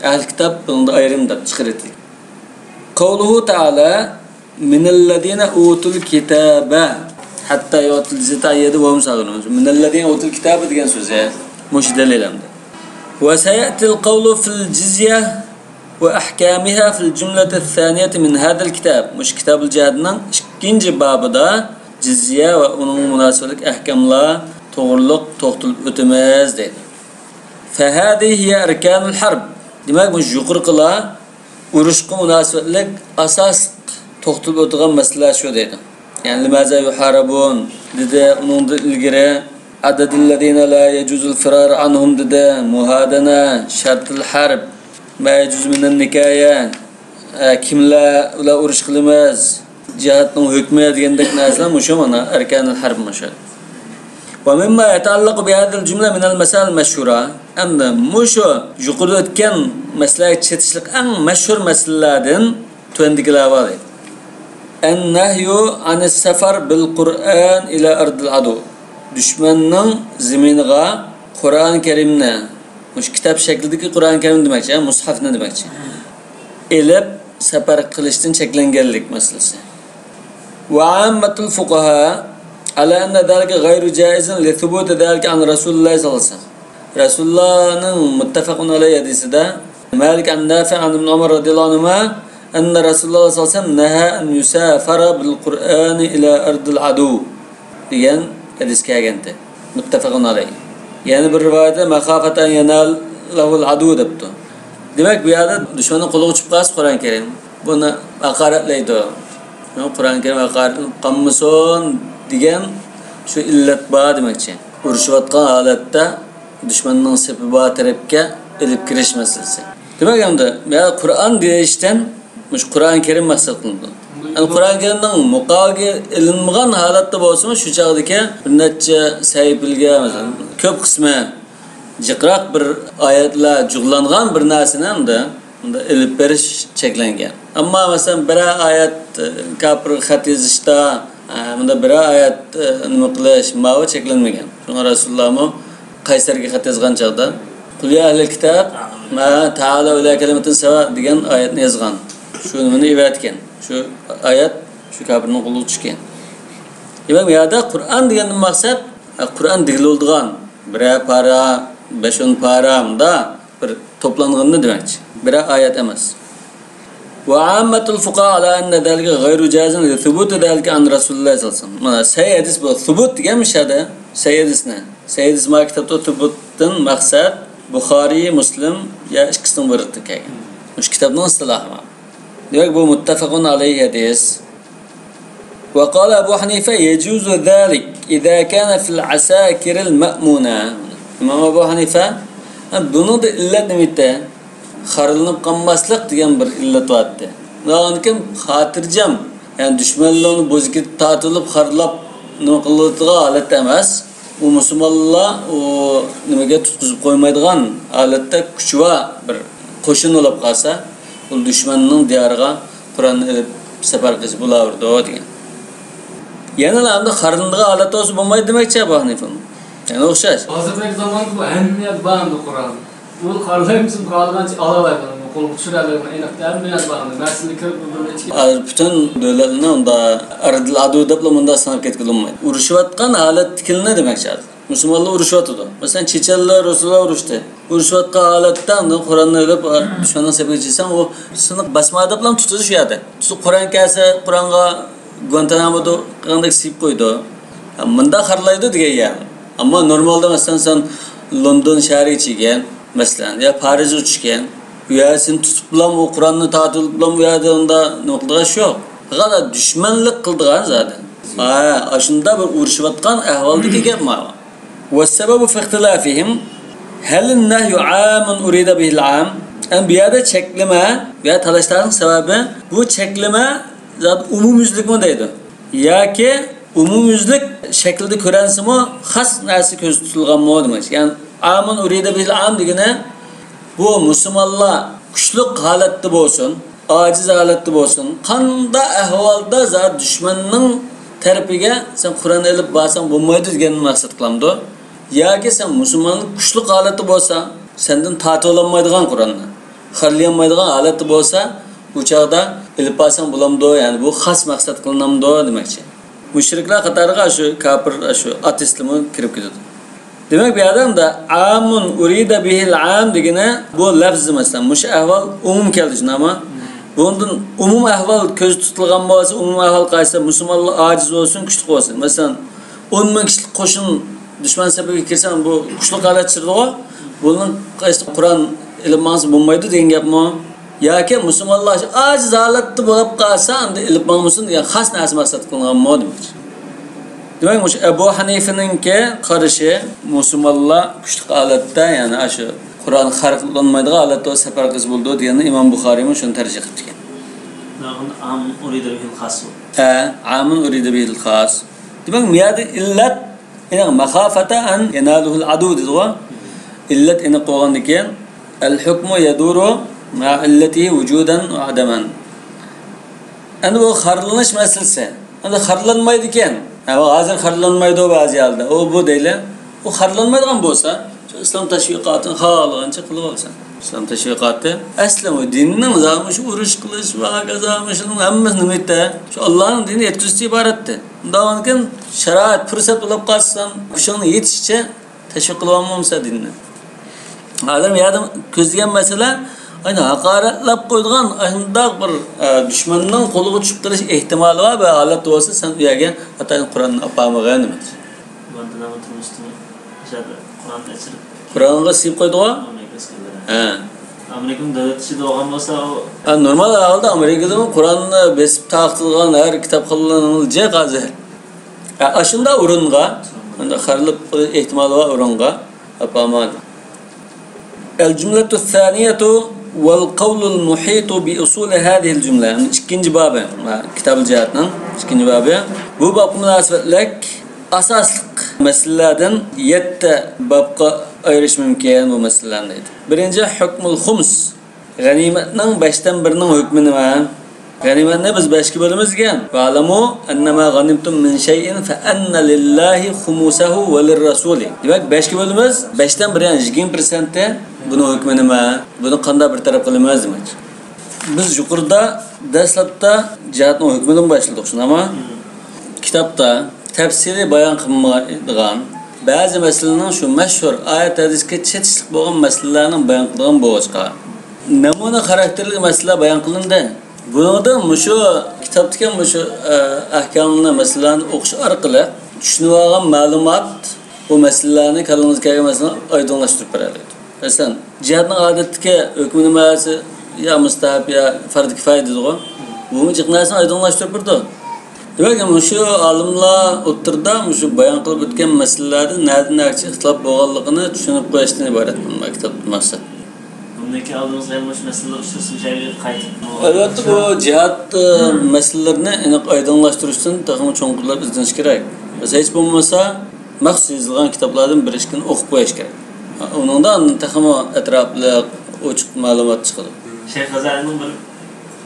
ئەھلى كىتاب بۇنىڭدا ئايرىم دەپ چىقىرىۋېتىلگەن. قوۋلۇھۇ تائالا، مىنەللەزىنە ئۇتۇل كىتابە ھەتتا يۇئتۇل جىزيەتە ئەن يەدىن ۋەھۇم ساغىرۇن. مىنەللەزىنە ئۇتۇل كىتابە دېگەن سۆزى مۇشۇ دەلىل ئەمدى. وسيأتي القول في الجزية وأحكامها في الجملة الثانية من هذا الكتاب. مۇشۇ كىتابۇل جىھادنىڭ ئىككىنچى بابىدا جىزيە ۋە ئۇنىڭغا مۇناسىۋەتلىك ئەھكاملار توغرۇلۇق توختىلىپ ئۆتىمىز دەيدۇ. فهذه هي أركان الحرب. دېمەك، مۇشۇ يۇقىرىقىلار ئۇرۇشقا مۇناسىۋەتلىك ئاساسلىق توختىلىپ ئۆتىدىغان مەسىلىلەر شۇ دەيدۇ. يەنى لىمازا يۇھارىبۇن دېدى، ئۇنىڭدىن ئىلگىرى عدد الذين لا يجوز الفرار عنهم دېدى، مۇھادەنە، شەرتىل ھەرب، ما يجوز من النكاية، ئە، كىملەر بىلەن ئۇرۇش قىلىمىز، جىھادنىڭ ھۆكمى دېگەندەك نەرسىلەر مۇشۇ مانا ئەركانىل ھەرب مۇشۇ. ومما يتعلق بهذه الجملة من المسائل المشهورة. ئەمدى مۇشۇ يۇقىرىدا ئۆتكەن مەسىلىگە چېتىشلىق ئەڭ مەشھۇر مەسىلىلەردىن تۆۋەندىكىلەر بار. النهي عن السفر بالقرآن إلى أرض العدو. دۈشمەننىڭ زېمىنىغا قۇرئان كەرىمنى، مۇشۇ كىتاب شەكلىدىكى قۇرئان كەرىم دېمەكچى، مۇسھەفنى دېمەكچى، ئېلىپ سەپەر قىلىشتىن چەكلەنگەنلىك مەسىلىسى. وعامة الفقهاء على أن ذلك غير جائز لثبوت ذلك عن رسول الله صلى الله عليه وسلم. رەسۇلۇللانىڭ مۇتتەپەقۇن ئەلەيھ ھەدىسىدە مالىك عن نافع عن ابن عمر رضي الله عنهما أن رسول الله صلى الله عليه وسلم نهى أن يسافر بالقرآن إلى أرض العدو دېگەن ھەدىس كەلگەنتى. مۇتتەپەقۇن ئەلەيھ. يەنە بىر رىۋايەتتە مخافة أن يناله العدو دەپتۇ. دېمەك، بۇ يەردە دۈشمەننىڭ قولىغا چۈشۈپ قالسا قۇرئان كەرىم، بۇنى ھاقارەتلەيدۇ. قۇرئان كەرىم ھاقارەتلىنىپ قالمىسۇن دېگەن شۇ ئىللەت بار دېمەكچى. ئۇرۇشۇۋاتقان ھالەتتە دۈشمەننىڭ سېپى بار تەرەپكە ئېلىپ كىرىش مەسىلىسى. دېمەك، ئەمدى بۇ يەردە قۇرئان دېيىشتىن مۇشۇ قۇرئان كەرىم مەقسەت قىلىنىدۇ. يەنى قۇرئان كەرىمنىڭ مۇقابىلىگە ئېلىنمىغان ھالەتتە بولسىمۇ، شۇ چاغدىكى بىر نەچچە سەھىپىلىگە، مەسىلەن، كۆپ قىسمى جىقراق بىر ئايەتلەر جۇغلانغان بىر نەرسىنى ئەمدى بۇندا ئېلىپ بېرىش چەكلەنگەن. ئەمما، مەسىلەن، بىرەر ئايەت، ئە، كاپىر خەت يېزىشتا، ئە، بۇندا بىرەر ئايەت، ئە، نېمە قىلىش، ماۋۇ چەكلەنمىگەن. شۇڭا رەسۇلۇللامۇ قەيسەرگە خەت يازغان چاغدا، قۇل يا ئەھلەل كىتاب، ما تائالەۋ ئىلا كەلىمەتىن سەۋا دېگەن ئايەتنى يازغان. شۇ نېمىنى ئېۋەتكەن. شۇ ئايەت شۇ كاپىرنىڭ قولىغا چۈشكەن. دېمەك، بۇ يەردە قۇرئان دېگەندىن مەقسەت، ئە، قۇرئان دېگىلى بولىدىغان بىرەر پارا، بەش-ئون پارا، مۇندا بىر توپلانغىنىنى دېمەكچى. بىرەر ئايەت ئەمەس. وعامة الفقهاء على أن ذلك غير جائز لثبوت ذلك عن رسول الله صلى الله عليه وسلم. مانا سەھىھ ھەدىس بۇ. سۇبۇت دېگەن مۇشۇ يەردە سەھىھ ھەدىسنى. سەھىھ ھەدىس ما كىتابتا سۇبۇتتىن مەقسەت بۇخارىي، مۇسلىم يا ئىككىسىنىڭ بىرىدىن كەلگەن. مۇشۇ كىتابنىڭ ئىستىلاھى ما. دېمەك، بۇ مۇتتەپەقۇن ئەلەيھى ھەدىس. وقال أبو حنيفة يجوز ذلك إذا كان في العساكر المأمونة. ئىمام ئەبۇ ھەنىفە، ھە، بۇنىڭدا ئىللەت نېمە ئىدى؟ خارلىنىپ قالماسلىق دېگەن بىر ئىللەت بار ئىدى. ئۇنىڭدىن كېيىن خاتىرجەم، يەنى دۈشمەنلەرنى بوزۇكى تارتىلىپ خارلاپ نېمە قىلىۋاتىدىغان ھالەتتە ئەمەس. ئۇ مۇسۇلمانلار ئۇ نېمىگە تۇتقۇزۇپ قويمايدىغان ھالەتتە كۈچى بار بىر قوشۇن بولۇپ قالسا، ئۇ دۈشمەننىڭ دىيارىغا قۇرئاننى ئېلىپ سەپەر قىلىشى بولاۋېرىدۇ دېگەن. يەنىلا ئەمدى خارلىنىدىغان ھالەتتە بولسا بولمايدۇ دېمەكچى ئەبۇ ھەنىفەمۇ. يەنە ئوخشاش. ھازىرقى زاماندا بۇ ھەممە يەردە بار ئەمدى قۇرئان. بۇ خارلايمىسۇن، خالىغانچە ئالالايدۇ، قولغا چۈشۈرەلەيدۇ، ئېنىق ھەممە يەردە بار ئەمدى. مەسچىتكە كىرىپ بىر-بىرىنى ئىچكە. ھازىر پۈتۈن دۆلەتلەرنى ئۇندا ئەردىل ئادۇ دەپلا مۇنداق ساناپ كەتكىلى بولمايدۇ. ئۇرۇشۇۋاتقان ھالەتتىكىلىرىنى دېمەكچى ھازىر. مۇسۇلمانلار ئۇرۇشۇۋاتىدۇ. مەسىلەن، چېچەنلەر، رۇسلار ئۇرۇشتى. ئۇرۇشۇۋاتقان ھالەتتە ئاندىن قۇرئاننى ئېلىپ، دۈشمەننىڭ سېپىگە چىقساڭ، ئۇ سېنى باسما دەپلا تۇتىدۇ شۇ يەردە. قۇرئان كەلسە، قۇرئانغا گۇانتانامودا قىلغاندەك سىيىپ قويىدۇ. مۇنداق خارلايدۇ دېگەن يەر. ئەمما نورمالدا، مەسىلەن، سەن لوندون شەھىرىگە چىقكەن، مەسىلەن، يا پارىژغا چۈشكەن، ئۇ يەردە سېنى تۇتۇپلا، ئۇ قۇرئاننى تارتىۋېلىپلا، ئۇ يەردە ئۇنداق نېمە قىلىدىغان ئىش يوق. پەقەت دۈشمەنلىك قىلىدىغان زادى. ھە، ئاشۇنداق بىر ئۇرۇشۇۋاتقان ئەھۋالدىكى گەپ ماۋۇ. والسبب في اختلافهم، هل النهي عام أريد به العام؟ ئەمدى بۇ يەردە چەكلىمە، بۇ يەردە تالاش-تارتىشنىڭ سەۋەبى، بۇ چەكلىمە زادى ئومۇميۈزلۈكمۇ دەيدۇ ياكى ئومۇميۈزلۈك شەكىلدە كۆرۈنسىمۇ، خاس نەرسە كۆزدە تۇتۇلغانمۇ دېمەكچى. يەنى ئامۇن ئۇرىدە بىل ئام دېگىنى، بۇ مۇسۇلمانلار كۈچلۈك ھالەتتە بولسۇن، ئاجىز ھالەتتە بولسۇن، قانداق ئەھۋالدا زادى دۈشمەننىڭ تەرىپىگە سەن قورال ئېلىپ بارساڭ بولمايدۇ دېگەننى مەقسەت قىلامدۇ؟ ياكى سەن مۇسۇلمانلىق كۈچلۈك ھالەتتە بولسا، سەندىن تارتىۋالالمايدىغان قورالنى، خارلىيالمايدىغان ھالەتتە بولسا، ئۇ چاغدا ئېلىپ بارساڭ بولامدۇ؟ يەنى بۇ خاس مەقسەت قىلىنامدۇ دېمەكچى. مۇشرىكلار قاتارىغا شۇ كاپىر، شۇ ئاتېئىستلارمۇ كىرىپ كېتىدۇ. دېمەك، بۇ يەردە ئامۇن ئۇرىدە بىھىل ئام دېگىنى بۇ لەفزى، مەسىلەن، مۇشۇ ئەھۋال ئومۇم كەلدى، شۇنداقمۇ؟ بۇندىن ئومۇم ئەھۋال كۆزدە تۇتۇلغان بولسا، ئومۇم ئەھۋال قايسى؟ مۇسۇلمانلار ئاجىز بولسۇن، كۈچلۈك بولسۇن. مەسىلەن، ئون مىڭ كىشىلىك قوشۇن دۈشمەن سېپىگە كىرسە، بۇ كۈچلۈك ھالەت چىقىدىغۇ. بۇنىڭ قايسى قورال ئېلىپ ماڭسا بولمايدۇ دېگەن گەپمۇ؟ ياكى مۇسۇلمانلار ئاجىز ھالەتتە بولۇپ قالسا، ئەمدى ئېلىپ ماڭمىسۇن دېگەن خاس نەرسە مەقسەت قىلىنغانمۇ دېمەكچى. دېمەك، مۇشۇ ئەبۇ ھەنىفىنىڭكى قارىشى، مۇسۇلمانلار كۈچلۈك ھالەتتە، يەنى ئاشۇ قورال خارلانمايدىغان ھالەتتە سەپەر قىلسا بولىدۇ دېگەننى ئىمام بۇخارىيمۇ شۇنى تەرجىھ قىلىپتىكەن. ئام ئۇرىدە بىھىل خاس. ھە، ئامۇن ئۇرىدە بىھىل خاس. دېمەك، بۇ يەردە ئىللەت، يەنى مەخافەتە ئەن يەنالۇھۇل ئەدۇ دېدىغۇ. ئىللەت ئېنىق بولغاندىن كېيىن، ئەل ھۇكمۇ يەدۇرۇ مەئە ئىللەتىھى ۋۇجۇدەن ۋە ئەدەمەن. ئەمدى بۇ خارلىنىش مەسىلىسى. ئەمدى خارلانمايدىكەن. ھە، ھازىر خارلانمايدۇ بەزى ھالدا. ئۇ بۇ دەيلى. ئۇ خارلانمايدىغان بولسا، شۇ ئىسلام تەشۋىقاتىنى خالىغانچە قىلىۋالسا. ئىسلام تەشۋىقاتى ئەسلى بۇ دىننىڭ زادى مۇشۇ ئۇرۇش قىلىش ۋە ھاكازا مۇشۇنىڭ ھەممىسى نېمە ئىتتە؟ شۇ ئاللانىڭ دىنىنى يەتكۈزۈشتىن ئىبارەتتى. ئۇنداق بولغاندىكىن شارائىت، پۇرسەت بولۇپ قالسا، كۈچۈڭنىڭ يېتىشىچە تەشۋىق قىلىۋالمامسەن دىننى. ئادەم يەردە كۆزلىگەن مەسىلە، ئاينى ھاقارەتلەپ قويىدىغان ئاشۇنداق بىر، ئە، دۈشمەننىڭ قولىغا چۈشۈپ قېلىش ئېھتىمالى بار بىر ھالەتتە بولسا، سەن ئۇ يەرگە خاتايىن قورالنى ئاپارمىغىن دېمەكچى. بۇندىن تۇرمۇشتىمۇ قورالنى ئەچىرىپ، قورالغا سىيىپ قويىدىغۇ؟ ئامېرىكا ئەسكەرلىرى. ھە. ئامېرىكىنىڭ دۆلەت ئىچىدە بولغان بولسا، ئۇ ھە، نورمال ئەھۋالدا ئامېرىكىدىمۇ قورالنى بېسىپ تارقىتىدىغان ھەر كىتابخانىلارنىڭ جىق ھازىر. ھە، ئاشۇنداق ئورۇنغا، ئۇنداق خارلىق ئېھتىمالى بار ئورۇنغا ئاپارمايدۇ. الجملة الثانية والقول المحيط بأصول هذه الجملة. يەنى ئىككىنچى بابى، ھە، كىتاب جىھادنىڭ ئىككىنچى بابى. بۇ بابقا مۇناسىۋەتلىك ئاساسلىق مەسىلىلەردىن يەتتە بابقا ئايرىش مۇمكىن بۇ مەسىلىلەرنى دەيدۇ. بىرىنچى، ھۆكمۇل خۇمس. غەنىيمەتنىڭ بەشتىن بىرىنىڭ ھۆكمى نېمە؟ غەنىيمەتنى بىز بەشكە بۆلىمىز دېگەن. ۋەئلەمۇ ئەننەما غەنىمتۇم مىن شەيئىن فەئەننە لىللاھى خۇمۇسەھۇ ۋە لىررەسۇلى. دېمەك، بەشكە بۆلىمىز، بەشتىن بىر، يەنى يىگىرمە پىرسەنتى. بۇنىڭ ھۆكمى نېمە؟ بۇنى قانداق بىر تەرەپ قىلىمىز دېمەكچى. بىز يۇقىرىدا دەسلەپتە جىھادنىڭ ھۆكمىدىن باشلىدۇق، شۇنداقمۇ؟ كىتابتا تەپسىلىي بايان قىلمايدىغان، بەزى مەسىلىنىڭ شۇ مەشھۇر ئايەت ھەدىسكە چېتىشلىق بولغان مەسىلىلەرنىڭ بايان قىلىدىغان بولغاچقا، نەمۇنە خاراكتېرلىك مەسىلىلەر بايان قىلىندى. بۇنىڭدىن مۇشۇ كىتابتىكى مۇشۇ، ئە، ئەھكامنى، مەسىلىلەرنى ئوقۇش ئارقىلىق چۈشىنىۋالغان مەلۇمات بۇ مەسىلىلەرنى، كاللىڭىزغا كەلگەن مەسىلىنى ئايدىڭلاشتۇرۇپ بېرەلەيدۇ. مەسىلەن، جىھادنىڭ ئادەتتىكى ھۆكمى نېمە؟ يا مۇستەھەب، يا پەرز كىپايە دېدىغۇ. بۇمۇ جىق نەرسىنى ئايدىڭلاشتۇرۇپ بېرىدۇ. دېمەك، مۇشۇ ئالىملار ئوتتۇرىدا مۇشۇ بايان قىلىپ ئۆتكەن مەسىلىلەردە نەدىن نەگىچە ئىختىلاپ بولغانلىقىنى چۈشىنىپ قويۇشتىن ئىبارەت بۇ كىتابتىكى مەقسەت. بۇندىن كېيىن ئالدىمىزغا يەنە مۇشۇ مەسىلىلەر ئۇچرىسا، مۇشۇ يەرگە قايتىپ ئەلۋەتتە، بۇ جىھاد، ئە، مەسىلىلىرىنى ئېنىق ئايدىڭلاشتۇرۇشتىن تېخىمۇ چوڭقۇرلاپ ئىزدىنىش كېرەك. بىز ھېچ بولمىسا، مەخسۇس يېزىلغان كىتابلاردىن بىر ئىككىنى ئوقۇپ قويۇش كېرەك. ئۇنىڭدا ئاندىن تېخىمۇ ئەتراپلىق، ئوچۇق مەلۇمات چىقىدۇ. شەيخ غازالىنىڭ بىر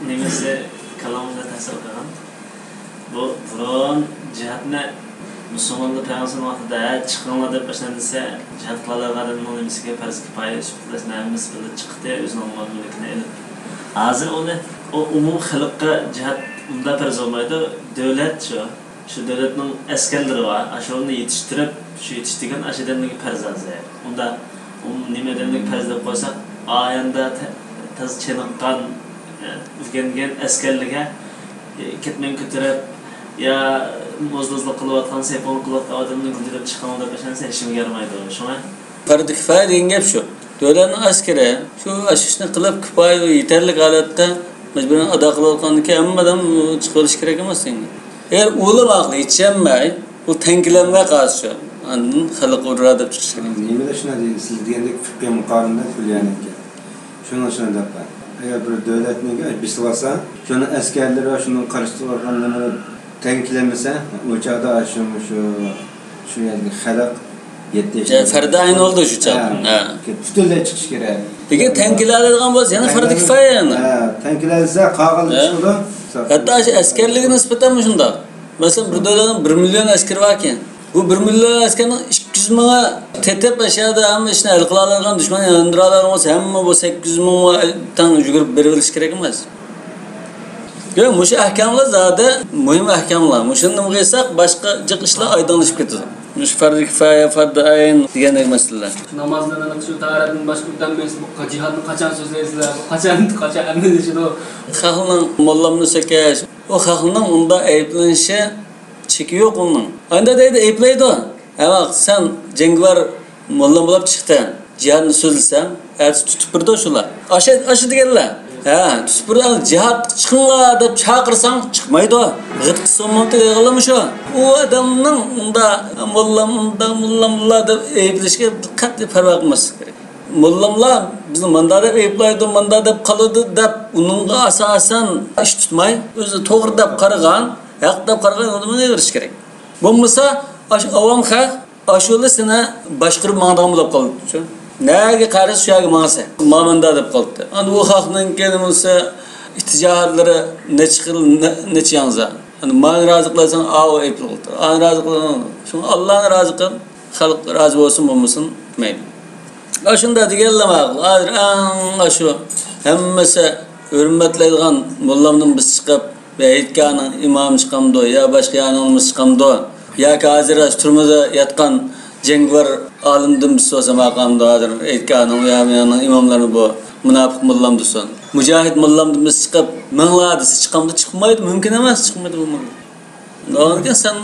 نېمىسى كالامىمغا تەسىر قىلغان. بۇ بۇرۇن جىھادنى مۇسۇلمانلار پەيغەمبەر ۋاقتىدا، «ھە، چىقىڭلار» دەپ ئاشۇنداق دېسە، جىھاد قىلالايدىغان ئادەمنىڭ نېمىسىگە پەرز كىپايە چىقىپ، ھەممىسى بىللە چىقتى، ئۆزىنىڭ مال-مۈلكىنى ئېلىپ. ھازىر ئۇنى، ئۇ ئومۇم خەلققە جىھاد ئۇنداق پەرز بولمايدۇ، دۆلەت شۇ. شۇ دۆلەتنىڭ ئەسكەرلىرى بار، ئاشۇلارنى يېتىشتۈرۈپ، شۇ يېتىشتۈرگەن ئاشۇ ئادەملەرگە پەرز ھازىر. ئۇنداق ئۇم-، نېمە ئادەملەرگە پەرز دەپ قويساق، ئايەندە تە-، تازا چېنىققان، ئە، ئۆگەنگەن ئەسكەرلىرىگە، ئە، كەتمەن كۆتۈرۈپ، يا موزدۇزلۇق قىلىۋاتقان، سېپىڭلىق قىلىۋاتقان ئادەمنى كۆتۈرۈپ چىقىڭ دەپ ئىشەنسە، ھېچكىمگە يارىمايدۇ. شۇڭا پەردى كىپايە دېگەن گەپ شۇ. دۆلەتنىڭ ئەسكىرى شۇ ئاشۇ ئىشنى قىلىپ، كىپايە يېتەرلىك ھالەتتە مەجبۇرەن ئادا قىلىۋاتقاندىكىن، ھەممە ئادەم چىقىۋېلىشى كېرەك ئەمەس دېگەن گەپ. ئەگەر ئۇلىماقلا يېتىشەلمەي، ئۇ تەڭگىلەنمەي قالسا شۇ، ئاندىن خەلق ئۇرۇر دەپ چىقىش كېرەك. نېمىدە شۇنداق دېيىسىز دېگەندەك فىقھىي مۇقارىنە كۈليەنىكى. شۇنىڭ ئۈچۈن دەپ، ئەگەر بىر دۆلەتنى بېسىۋالسا، شۇنىڭ ئەسكەرلىرى ۋە شۇنىڭ قارشىسىدا بولغانلىرىنى تەڭ كېلەلمىسە، ئۇ چاغدا شۇ، شۇ، شۇ يەردىكى خەلق يەتتە ياش، فەردى ئەين بولدى شۇ چاغدا. ھە، ھە. پۈتۈنلەي چىقىش كېرەك. لېكىن تەڭ كېلەلەيدىغان بولسا، يەنە فەردى كىپايە يەنە. ھە، تەڭ كېلەلىسە، قالغانلار، ھە، چىقىدۇ. ھەتتا شۇ ئەسكەرلىكىگە نىسبەتەن شۇنداق. مەسىلەن، بىر دۆلەتنىڭ بىر مىليون ئەسكىرى باركەن، بۇ بىر مىليون ئەسكەرنىڭ ئىككى يۈز مىڭى تېتىپ، ئاشۇ يەردە ھەممە ئىشنى ھەل قىلالايدىغان، دۈشمەننى ياندۇرالايدىغان بولسا، ھەممە بۇ سەككىز يۈز مىڭ تەڭ يۈگۈرۈپ بېرىۋېلىش كېرەك ئەمەس. ياق، مۇشۇ ئەھكاملار زادى مۇھىم ئەھكاملار. مۇشۇنى نېمە قىلساق، باشقا جىق ئىشلار ئايدىڭلىشىپ كېتىدۇ. مۇشۇ فەردى كىپايە، فەردى ئەين دېگەندەك مەسىلىلەر. نامازنى، شۇ تاھارەتنى باشقا ئۆتەلمەيسىز، بۇ جىھادنى قاچان سۆزلەيسىلەر، بۇ قاچان، قاچان ئەمەلىيلىشىدۇ؟ خەقنىڭ موللامنى سۆكۈش، ئۇ خەقنىڭ ئۇنداق ئەيىبلىنىشى چېكى يوق ئۇنىڭ. ئانداق دەيدۇ، ئەيىبلەيدۇ. ھە، ۋاق، سەن جەڭگىۋار موللا بولۇپ چىقتىڭ. جىھادنى سۆزلىسەڭ، ئەتىسى تۇتۇپ بېرىدۇ شۇلار. ئاشۇ، ئاشۇ دېگەنلەر. ھە، تۇتۇپ بېرىدۇ، جىھادقا چىقىڭلار دەپ چاقىرساڭ، چىقمايدۇ. غىت قىلسا بولمامتى دەيدىغانلارمۇ شۇ. ئۇ ئادەمنىڭ ئۇندا موللام ئۇندا، موللام مۇندا دەپ ئەيىبلىشىگە قەتئىي پەرۋا قىلماسلىق كېرەك. موللاملار بىزنى ماندا دەپ ئەيىبلەيدۇ، ماندا دەپ قالىدۇ دەپ ئۇنىڭغا ئاساسەن ئىش تۇتماي، ئۆزى توغرا دەپ قارىغان، ھەق دەپ قارىغان يولىدا مېڭىۋېرىش كېرەك. بولمىسا، ئاشۇ ئاۋام خەق ئاشۇلا سېنى باشقۇرۇپ ماڭىدىغان بولۇپ قالىدۇ. نەگە قارىسا شۇ يەرگە ماڭىسەن. ما ماندا دەپ قالدى. ئاندىن ئۇ خەقنىڭكى نېمىسى، ئىتىجاھاتلىرى نەچچە خىل، نە-، نەچچە ياڭزا. ئاندىن مانى رازى قىلساڭ، ئاۋۇ ئەيىبلىك قىلدى. ئانى رازى قىلساڭ، شۇڭا ئاللانى رازى قىل. خەلق رازى بولسۇن، بولمىسۇن، مەيلى. ئاشۇنداق دېگەنلا ماقۇل. ھازىر ئەڭ ئاشۇ ھەممىسى ھۆرمەتلەيدىغان موللامدىن بىز چىقىپ، ھېيتگاھنىڭ ئىمامى چىقامدۇ يا باشقا يەرنىڭ نېمىسى چىقامدۇ؟ ياكى ھازىر ئاشۇ تۈرمىدە ياتقان جەڭگىۋار ئالىمدىن بىز سورىسا ماقۇلمىدۇ؟ ھازىر ھېيتگاھنىڭ يا مۇ يەرنىڭ ئىماملىرىنى بۇ مۇناپىق موللام دېسۇن. مۇجاھىد موللامدىن بىز چىقىپ، مىڭلار دېسە چىقامدۇ؟ چىقمايدۇ، مۇمكىن ئەمەس، چىقمايدۇ بۇ موللا. ئۇنىڭدىن كېيىن سەن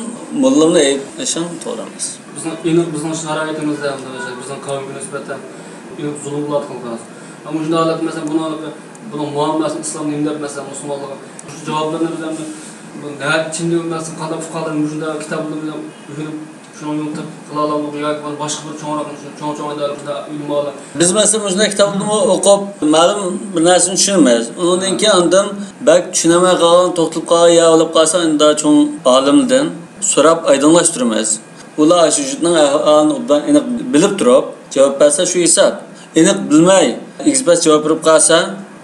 موللامنى ئەيىبلىشىڭ توغرا ئەمەس. بىزنىڭ ئېنىق، بىزنىڭ شارائىتىمىزدا، بىزنىڭ قەۋمگە نىسبەتەن ئېنىق زۇلۇملار قىلغان. مۇشۇنداق ھالەتتە، مەسىلەن، بۇنىڭ، بۇنىڭ مۇئامىلەسى ئىسلام نېمە دەپ، مەسىلەن، مۇسۇلمانلارغا شۇ جاۋابلىرىنى بىز ئەمدى بۇ نەدە چىندىن، مەسىلەن، قانداق پۇقرالار مۇشۇنداق كىتابلىرىنى ئۆگىنىپ، شۇنىڭ يولىدا قىلالايدۇ ياكى باشقا بىر چوڭراق، مۇشۇ چوڭ-چوڭ ئىدارىلەردە ئۆلىمالار. بىز، مەسىلەن، مۇشۇنداق كىتابنى ئوقۇپ، مەلۇم بىر نەرسىنى چۈشىنىمىز. ئۇنىڭدىن كېيىن ئاندىن بەك چۈشىنەلمەي قالغان، توختىلىپ قالغان يا بولۇپ قالسا، ئەمدى چوڭ ئالىمدىن سوراپ ئايدىڭلاشتۇرىمىز. ئۇلار شۇ يۇرتنىڭ ئەھۋالىنى ئوبدان ئېنىق بىلىپ تۇرۇپ جاۋاب بەرسە، شۇ ھېساب. ئېنىق بىلمەي، ئېگىز-پەس جاۋاب بېرىپ قالسا،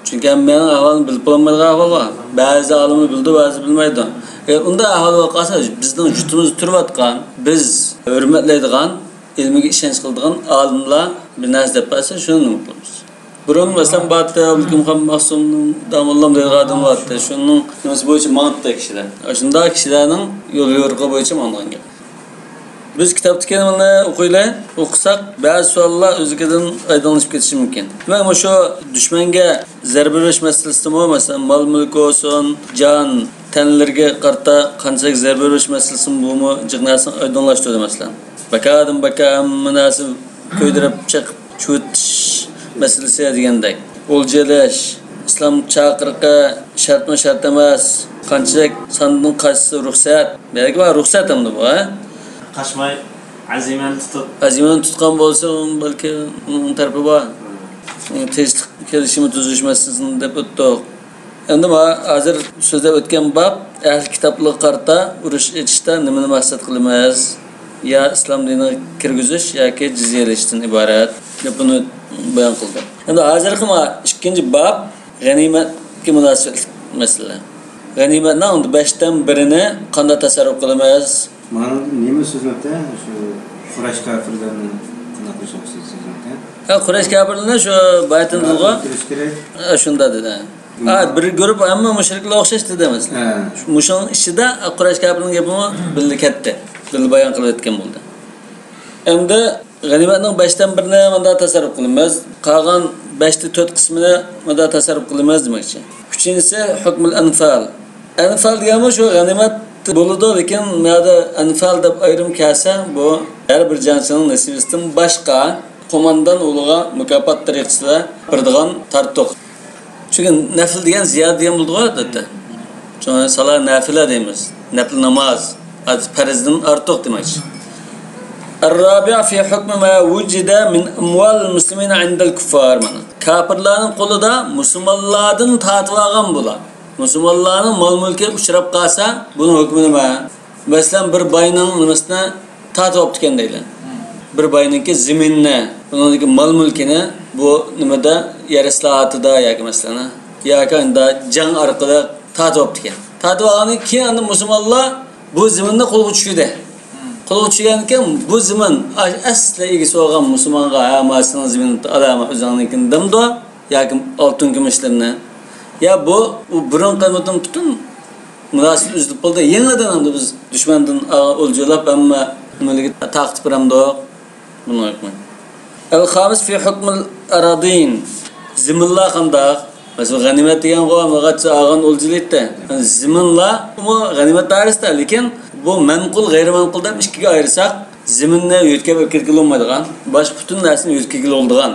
چۈنكى ھەممىنىڭ ئەھۋالىنى بىلىپ بولالمايدىغان ئەھۋال بار. بەزى ئالىملار بىلىدۇ، بەزى بىلمەيدۇ. ئە، ئۇنداق ئەھۋال بولۇپ قالسا، بىزنىڭ يۇرتىمىزدا تۇرۇۋاتقان، بىز ھۆرمەتلەيدىغان، ئىلمىگە ئىشەنچ قىلىدىغان ئالىملار بىر نەرسە دەپ بەرسە، شۇنى نېمە قىلىمىز؟ بۇرۇن، مەسىلەن، بارتى، ئابدۇكىم خان مەخسۇمنىڭ داموللام دەيدىغان ئادەم بارتى. شۇنىڭ نېمىسى بويىچە ماڭاتتى كىشىلەر. شۇنداق كىشىلەرنىڭ يول يورۇقى بويىچە ماڭىدىغان گەپ. بىز كىتابتىكى نېمىنى ئوقۇيلى. ئوقۇساق، بەزى سوئاللار ئۆزلۈكىدىن ئايدىڭلىشىپ كېتىشى مۇمكىن. دېمەك، مۇشۇ دۈشمەنگە زەربە بېرىش مەسىلىسىمۇ، مەسىلەن، مال-مۈلۈك بولسۇن، جان، تەنلىرىگە قارىتا قانچىلىك زەربە بېرىش مەسىلىسىمۇ، بۇمۇ جىق نەرسىنى ئايدىڭلاشتۇردى، مەسىلەن. بەكادىن بەكا ھەممە نەرسە كۆيدۈرۈپ چېقىپ چىۋىتىش مەسىلىسى دېگەندەك. ئولجا ئېلىش، ئىسلام چاقىرىقى شەرتمۇ شەرت ئەمەس، قانچىلىك ساندىن قاچسا رۇخسەت. بەلكى بار رۇخسەت ئەمدى بۇ، ھە؟ قاچماي ئەزىمەنى تۇتۇپ. ئەزىمەنى تۇتقان بولسا، بەلكى ئۇنىڭ تەرىپى بار. تىنچلىق كېلىشىمى تۈزۈش مەسىلىسىنى دەپ ئۆتتۇق. ئەمدى مانا ھازىر سۆزلەپ ئۆتكەن باب، ئەھلى كىتابلارغا قارىتا ئۇرۇش ئېچىشتا نېمىنى مەقسەت قىلىمىز؟ يا ئىسلام دىنىغا كىرگۈزۈش ياكى جىزيە ئېلىشتىن ئىبارەت. دەپ بۇنى بايان قىلدى. ئەمدى ھازىرقى مانا ئىككىنچى باب غەنىيمەتكە مۇناسىۋەتلىك مەسىلە. غەنىيمەتنىڭ بەشتىن بىرىنى قانداق تەسەررۇپ قىلىمىز؟ مانا نېمە سۆزلەپتۇ؟ شۇ قۇرەيش كاپىرلىرىنى قانداق قىلىشنى سۆزلەپتۇ؟ ھە، قۇرەيش كاپىرلىرىنى شۇ بايىتىن دېدىغۇ. قانداق قىلىش كېرەك؟ ھە، شۇنداق دېدى. ھە، بىر گۇرۇپ ھەممە مۇشرىكلار ئوخشاش دېدى، مەسىلەن. ھە. مۇشۇنىڭ ئىچىدە قۇرەيش كاپىرنىڭ گېپىمۇ بىللە كەتتى. بىللە بايان قىلىۋەتكەن بولدى. ئەمدى غەنىيمەتنىڭ بەشتىن بىرىنى مۇنداق تەسەررۇپ قىلىمىز. قالغان بەشتە تۆت قىسمىنى مۇنداق تەسەررۇپ قىلىمىز دېمەكچى. ئۈچىنچىسى، ھۆكمۇل ئەنفال. ئەنفال دېگەنمۇ شۇ غەنىيمەت بولىدۇ، لېكىن بۇ يەردە ئەنفال دەپ ئايرىم كەلسە، بۇ ھەر بىر جەڭچىنىڭ نېسىۋىسىدىن باشقا قوماندان ئۇلىغا مۇكاپات تەرىقىسىدە بېرىدىغان تارتۇق. چۈنكى نەفل دېگەن زىيادە دېگەن بولىدىغۇ، ئادەتتە. شۇڭا سالا نافىلە دەيمىز. نەپلى ناماز، پەرزدىن ئارتۇق دېمەكچى. الرابع في حكم ما وجد من أموال المسلمين عند الكفار. مانا، كاپىرلارنىڭ قولىدا مۇسۇلمانلاردىن تارتىۋالغان بۇلار. مۇسۇلمانلارنىڭ مال-مۈلكى ئۇچراپ قالسا، بۇنىڭ ھۆكمى نېمە؟ مەسىلەن، بىر باينىڭ نېمىسىنى تارتىۋاپتىكەن دەيلى. بىر باينىڭكى زېمىنىنى، ئۇنىڭدىكى مال-مۈلكىنى بۇ نېمىدە، يەر ئىسلاھاتىدا ياكى مەسىلەن، ياكى ئاندا جەڭ ئارقىلىق تارتىۋاپتىكەن. تارتىۋالغاندىن كېيىن ئاندا مۇسۇلمانلار بۇ زېمىننى قولغا چۈشۈردى. قولغا چۈشۈرگەنكەن، بۇ زېمىن ئەسلى ئىگىسى بولغان مۇسۇلمانغا، ھە، ما سېنىڭ زېمىنىڭ، ئالا، ما ئۆزۈڭنىڭكىنى دەمدۇ؟ ياكى ئالتۇن كۈمۈشلىرىنى؟ يا بۇ، ئۇ بۇرۇنقى مۇتىن پۈتۈن مۇناسىۋەت ئۈزۈلۈپ بولدى. يېڭىدىن ئەمدى بىز دۈشمەندىن ئا-، ئولجىلاپ ھەممە نېمىلىرىگە تارقىتىپ بېرەمدۇق؟ بۇنىڭ ھۆكمى. الخامس في حكم الأراضين. زېمىنلار قانداق؟ مەسىلەن، غەنىيمەت دېگەنغۇ، ئالغان ئولجىلىيتتى. زېمىنلارمۇ غەنىيمەت دائىرىسىدە، لېكىن بۇ مەنقۇل، غەيرىي مەنقۇل دەپ ئىككىگە ئايرىساق، زېمىننى يۆتكەپ ئەكەتكىلى بولمايدىغان، باشقا پۈتۈن نەرسىنى يۆتكىگىلى بولىدىغان.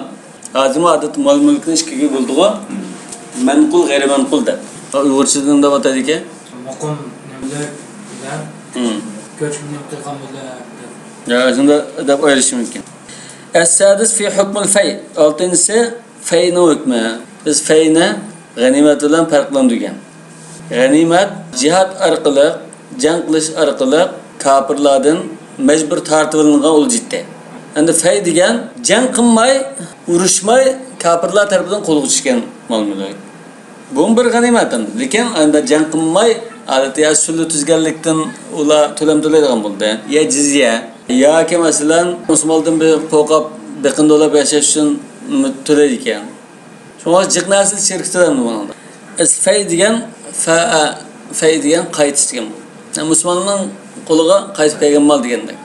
ھازىرمۇ ئادەتتە مال-مۈلۈكنى ئىككىگە بۆلىدىغۇ. مەنقۇل، غەيرىي مەنقۇل دەپ. ئۇيغۇرچىدا نېمە دەپ ئاتايدىكەن؟ مۇقىم مۈلۈك بىلەن كۆچمە قىلغان مۈلۈك دەپ. يا، شۇنداق دەپ ئايرىشى مۇمكىن. السادس في حكم الفيء. ئالتىنچىسى فەينىڭ ھۆكمى. بىز فەينى غەنىيمەت بىلەن پەرقلەندۈرگەن. غەنىيمەت جىھاد ئارقىلىق، جەڭ قىلىش ئارقىلىق كاپىرلاردىن مەجبۇر تارتىۋېلىنغان ئولجىتى. ئەمدى فەي دېگەن جەڭ قىلماي، ئۇرۇشماي، كاپىرلار تەرىپىدىن قولغا چۈشكەن مال-مۈلۈك. بۇمۇ بىر غەنىيمەت ئەمدى. لېكىن ئەمدى جەڭ قىلماي، ئادەتتە يا سۈلھە تۈزگەنلىكتىن ئۇلار تۆلەم تۆلەيدىغان بولدى. يا جىزيە. ياكى مەسىلەن، مۇسۇلمانلاردىن بىر قورقۇپ، بېقىندى ئويلاپ ياشاش ئۈچۈن تۆلەيدىكەن. شۇڭا جىق نەرسە شېرىك تۆلەمدى بۇنىڭدا. ئەس-، فەي دېگەن، فەئە، فەي دېگەن قايتىش دېگەن. يەنى مۇسۇلماننىڭ قولىغا قايتىپ كەلگەن مال دېگەندەك.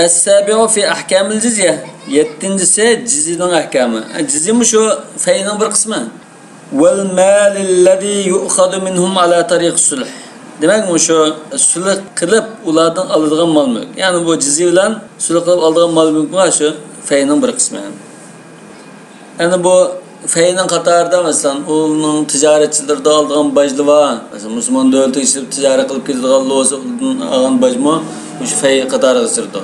السابع في أحكام الجزية. يەتتىنچىسى جىزيىنىڭ ئەھكامى. جىزيىمۇ شۇ فەينىڭ بىر قىسمى. والمال الذي يؤخذ منهم على طريق الصلح. دېمەك، مۇشۇ سۈلھ قىلىپ ئۇلاردىن ئالىدىغان مال-مۈلۈك. يەنى بۇ جىزيە بىلەن سۈلھ قىلىپ ئالىدىغان مال-مۈلۈك شۇ فەينىڭ بىر قىسمى. يەنى بۇ فەينىڭ قاتارىدا، مەسىلەن، ئۇنىڭ تىجارەتچىلىرىدىن ئالىدىغان باجلىرى بار. مەسىلەن، مۇسۇلمان دۆلىتىگە ئىشلەپ تىجارەت قىلىپ كېتىدىغان بولسا، ئۇنىڭدىن ئالغان باجمۇ مۇشۇ فەي قاتارىغا كىرىدۇ.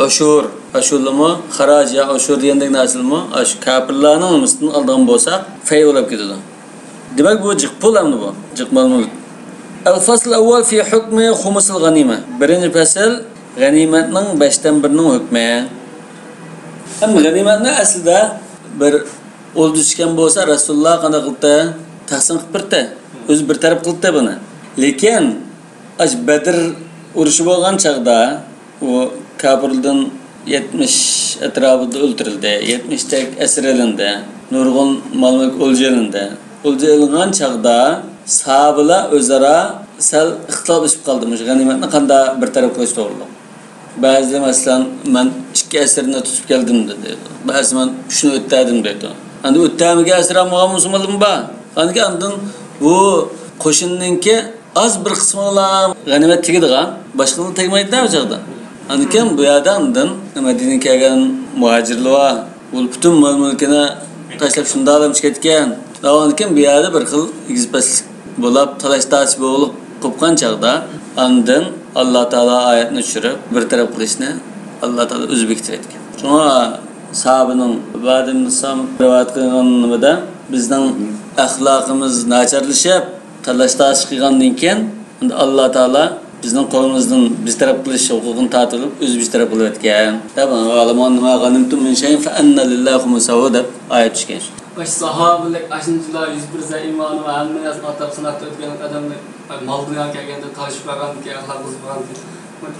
ئۇشۇر، ئۇشۇرلىمۇ، خاراج يا ئۇشۇر دېگەندەك نەرسىلىمۇ، ئاشۇ كاپىرلارنىڭ نېمىسىدىن ئالىدىغان بولساق، فەي بولۇپ كېتىدۇ. دېمەك، بۇ جىق پۇل ئەمدى بۇ، جىق مال-مۈلۈك. الفصل الأول في حكم خمس الغنيمة. بىرىنچى پەسىل، غەنىيمەتنىڭ بەشتىن بىرىنىڭ ھۆكمى. ھەم غەنىيمەتنى ئەسلىدە بىر ئولجا چۈشكەن بولسا، رەسۇلۇللا قانداق قىلدى؟ تەقسىم قىلىپ بەردى. ئۆزى بىر تەرەپ قىلدى بۇنى. لېكىن، ئاشۇ بەدر ئۇرۇشى بولغان چاغدا، ئۇ كاپىرلاردىن يەتمىش ئەتراپىدا ئۆلتۈرۈلدى، يەتمىشتەك ئەسىر ئېلىندى، نۇرغۇن مال-مۈلۈك ئولجا ئېلىندى. ئولجا ئېلىنغان چاغدا ساھابىلار ئۆزئارا سەل ئىختىلاپ ئۆسۈپ قالدى، مۇشۇ غەنىيمەتنى قانداق بىر تەرەپ قىلىش توغرۇلۇق. بەزىلىرى، مەسىلەن، مەن ئىككى ئەسىرنى تۇتۇپ كەلدىم دېدى. بەزىسى مەن ئۈچنى ئۆتتەردىم دەيدۇ. ئەمدى ئۆتتەرمىگەن ئەسىر ئالمىغان مۇسۇلمانلارمۇ بار. ئاندىن كېيىن ئاندىن بۇ قوشۇننىڭكى ئاز بىر قىسمىلا غەنىيمەت تېگىدىغان، باشقىلار تەگمەيدۇ بۇ چاغدا. ئاندىن بۇ يەردە ئاندىن مەدىنىگە كەلگەن مۇھاجىرلار بار. ئۇ پۈتۈن مال-مۈلكىنى تاشلاپ شۇنداقلا كەتكەن. ئاندىن بۇ يەردە بىر خىل ئېگىز-پەسلىك بولۇپ، تالاش-تارتىش بولۇپ قوپقان چاغدا، ئاندىن ئاللا تائالا ئايەتنى چۈشۈرۈپ، بىر تەرەپ قىلىشنى ئاللا تائالا ئۆزى بېكىتىۋەتكەن. شۇڭا ساھابىنىڭ ئۇبادە ئىبن سامىت رىۋايەت قىلغان نېمىدە، بىزنىڭ ئەخلاقىمىز ناچارلىشىپ، تالاش-تارتىش قىلغاندىن كېيىن، ئەمدى ئاللا تائالا بىزنىڭ قولىمىزدىن بىر تەرەپ قىلىش ھوقۇقىنى تارتىۋېلىپ، ئۆزى بىر تەرەپ قىلىۋەتكەن دەپ، «ۋەما غەنىمتۇم مىن شەيئىن فەئەننە لىللاھى خۇمۇسەھۇ» دەپ ئايەت چۈشكەن. ئاشۇ ساھابىلىك ئاشۇنچىلا يۈز بىر زەئىمانى ۋە ھەممە نەرسىنى ئاتاپ سىناقتا ئۆتكەن ئادەملىك مال دۇنياغا كەلگەندە تالىشىپ قالغاندىكىن، ئەخلاق بۇزۇپ قالغاندىكىن،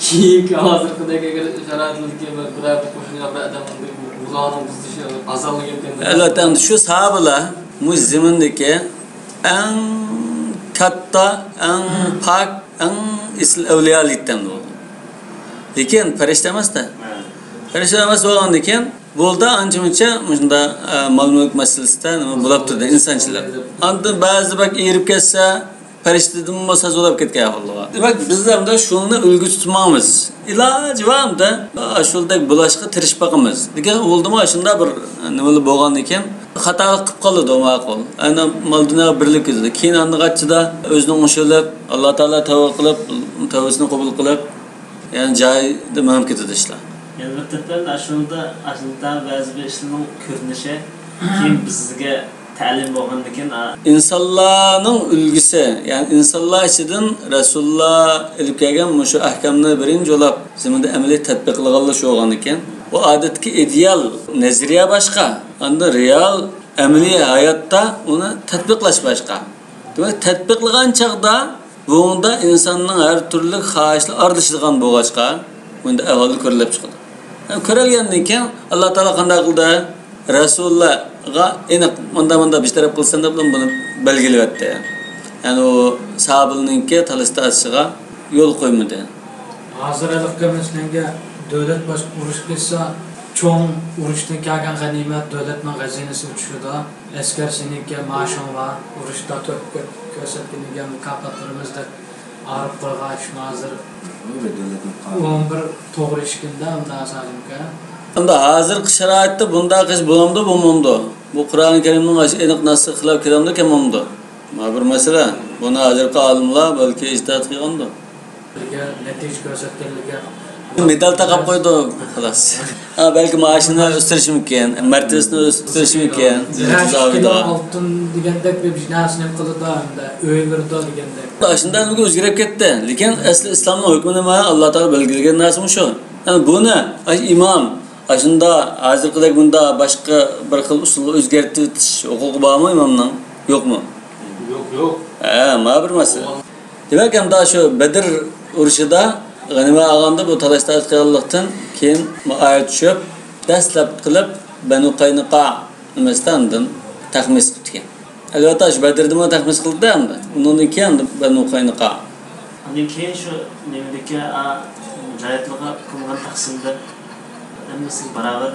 كېيىنكى ھازىرقىدەك ئەگەر شارائىتلىكى بىر، بىرەر بىر قوشۇن يا بىر ئادەم بۇلارنىڭ بۇزۇلۇشى ئازانلا گەپكەن. ئەلۋەتتە، ئەمدى شۇ ساھابىلار مۇشۇ زېمىندىكى ئەڭ كاتتا، ئەڭ پاك، ئەڭ ئېسىل ئەۋلىيالىق ئىدى ئەمدى ئۇ. لېكىن پەرىشتە ئەمەس-تە. پەرىشتە ئەمەس بولغاندىكىن، بولدى، ئانچە-مۇنچە مۇشۇنداق، ئە، مال-مۈلۈك مەسىلىسىدە نېمە بولاپ تۇردى، ئىنسانچىلىق. ئاندىن بەزىدە بەك ئېرىپ كەتسە، پەرىشتىدىنمۇ سازا بولاپ كەتكەن ئەھۋاللار بار. دېمەك، بىز ئەمدى شۇنى ئۈلگە تۇتماڭمىز. ئىلاجى بار ئەمدى، ئاشۇندەك بولاشقا تىرىشىپ باقىمىز. لېكىن ئۇلدىمۇ ئاشۇنداق بىر نېمىلەر بولغاندىكىن، خاتالىق قىلىپ قالىدۇ، ماقۇل. ئەنە مال-دۇنيا بېرىلىپ كېتىدۇ. كېيىن ئاندىغاچچىدا ئۆزىنى ئوڭشىۋېلىپ، ئاللا تائالا تەۋبە قىلىپ، تەۋبىسىنى قوبۇل قىلىپ، يەنى جايىدا مېڭىپ كېتىدۇ ئىشلار. يەنە بىر تەرەپتىن، ئاشۇندا، ئاشۇندا بەزى بىر ئىشلارنىڭ كۆرۈنۈشى كېيىن بىزگە تەلىم بولغاندىكىن، ئا- ئىنسانلارنىڭ ئۈلگىسى، يەنى ئىنسانلار ئىچىدىن رەسۇلۇللا ئېلىپ كەلگەن مۇشۇ ئەھكامنى بىرىنچى بولاپ زېمىندا ئەمەلىي تەتبىقلىغانلار شۇ بولغاندىكىن، بۇ ئادەتتىكى ئىدېئال نەزەرىيە باشقا، ئاندىن رېئال ئەمەلىي ھاياتتا ئۇنى تەتبىقلاش باشقا. دېمەك، تەتبىقلىغان چاغدا بۇنىڭدا ئىنساننىڭ ھەر تۈرلۈك خاھىشلىرى ئارىلىشىدىغان بولغاچقا، بۇندا ئەھۋالدا كۆرۈلۈپ چىقىدۇ. ھەم كۆرۈلگەندىن كېيىن، ئاللا تائالا قانداق قىلدى؟ رەسۇلۇللاغا ئېنىق مۇنداق، مۇنداق بىر تەرەپ قىلسەن دەپ بۇنى بەلگىلىۋەتتى. يەنى ئۇ ساھابىلىرىنىڭكى تالاش تارتىشىغا يول قويمىدى. ھازىر ھېلىقى مەسىلەنگە دۆلەت باشقا ئۇرۇش قىلسا، چوڭ ئۇرۇشتىن كەلگەن غەنىيمەت دۆلەتنىڭ خەزىنىسىغا چۈشىدۇ. ئەسكەر سېنىڭكى مائاشىڭ بار، ئۇرۇشتا تۆھپە كۆرسەتكىنىگە مۇكاپاتلىرىمىز دەپ ئايرىپ قويغان شۇ ھازىر. ئون بىر توغرا ئىشكىندە ئۇنداق سالىمكەن. ئەمدى ھازىرقى شارائىتتا بۇنداق ئىش بولامدۇ، بولمامدۇ؟ بۇ قۇرئان كەرىمنىڭ ئېنىق نەسسىگە خىلاپ كېلەمدۇ، كەلمەمدۇ؟ مانا بىر مەسىلە. بۇنى ھازىرقى ئالىملار بەلكى ئىجتىھات قىلغاندۇ. نەتىجە كۆرسەتكەنلىكى. مېدال تاقاپ قويدۇ، خالاس. ھا، بەلكى مائاشىنى ئۆستۈرۈشىمىكىن، مەرتىبىسىنى ئۆستۈرۈشىمىكىن، بىر ئالتۇن دېگەندەك بىر نەرسىنى قىلىدۇ ھەمدە ئۆي بېرىدۇ دېگەندەك. ئاشۇنداق ئۆزگىرىپ كەتتى. لېكىن ئەسلى ئىسلامنىڭ ھۆكمى نېمە؟ ئاللا تائالا بەلگىلىگەن نەرسە مۇشۇ. يەنى بۇنى ئىمام ئاشۇنداق ھازىرقىدەك بۇنداق باشقا بىر خىل ئۇسۇلغا ئۆزگەرتىۋېتىش ھوقۇقى بارمۇ ئىمامنىڭ؟ يوقمۇ؟ يوق، يوق. ھە، مانا بىر مەسىلە. دېمەك، ئەمدى شۇ بەدر ئۇرۇشىدا غەنىيمە ئالغاندا بۇ تالاش تارتىش قىلغانلىقتىن كېيىن ئايەت چۈشۈپ، دەسلەپ قىلىپ بەنۇ قاينۇقا نېمىسىدە ئاندىن تەخمىس قىپتىكەن. ئەلۋەتتە، شۇ بەدردىمۇ تەخمىس قىلدى ئەمدى. ئۇنىڭدىن كېيىن ئەمدى بەنۇ قاينۇقا. ئاندىن كېيىن شۇ نېمىدىكى، ئا، مۇجاھىدلارغا قىلغان تەقسىمدە ھەممىسىگە باراۋەر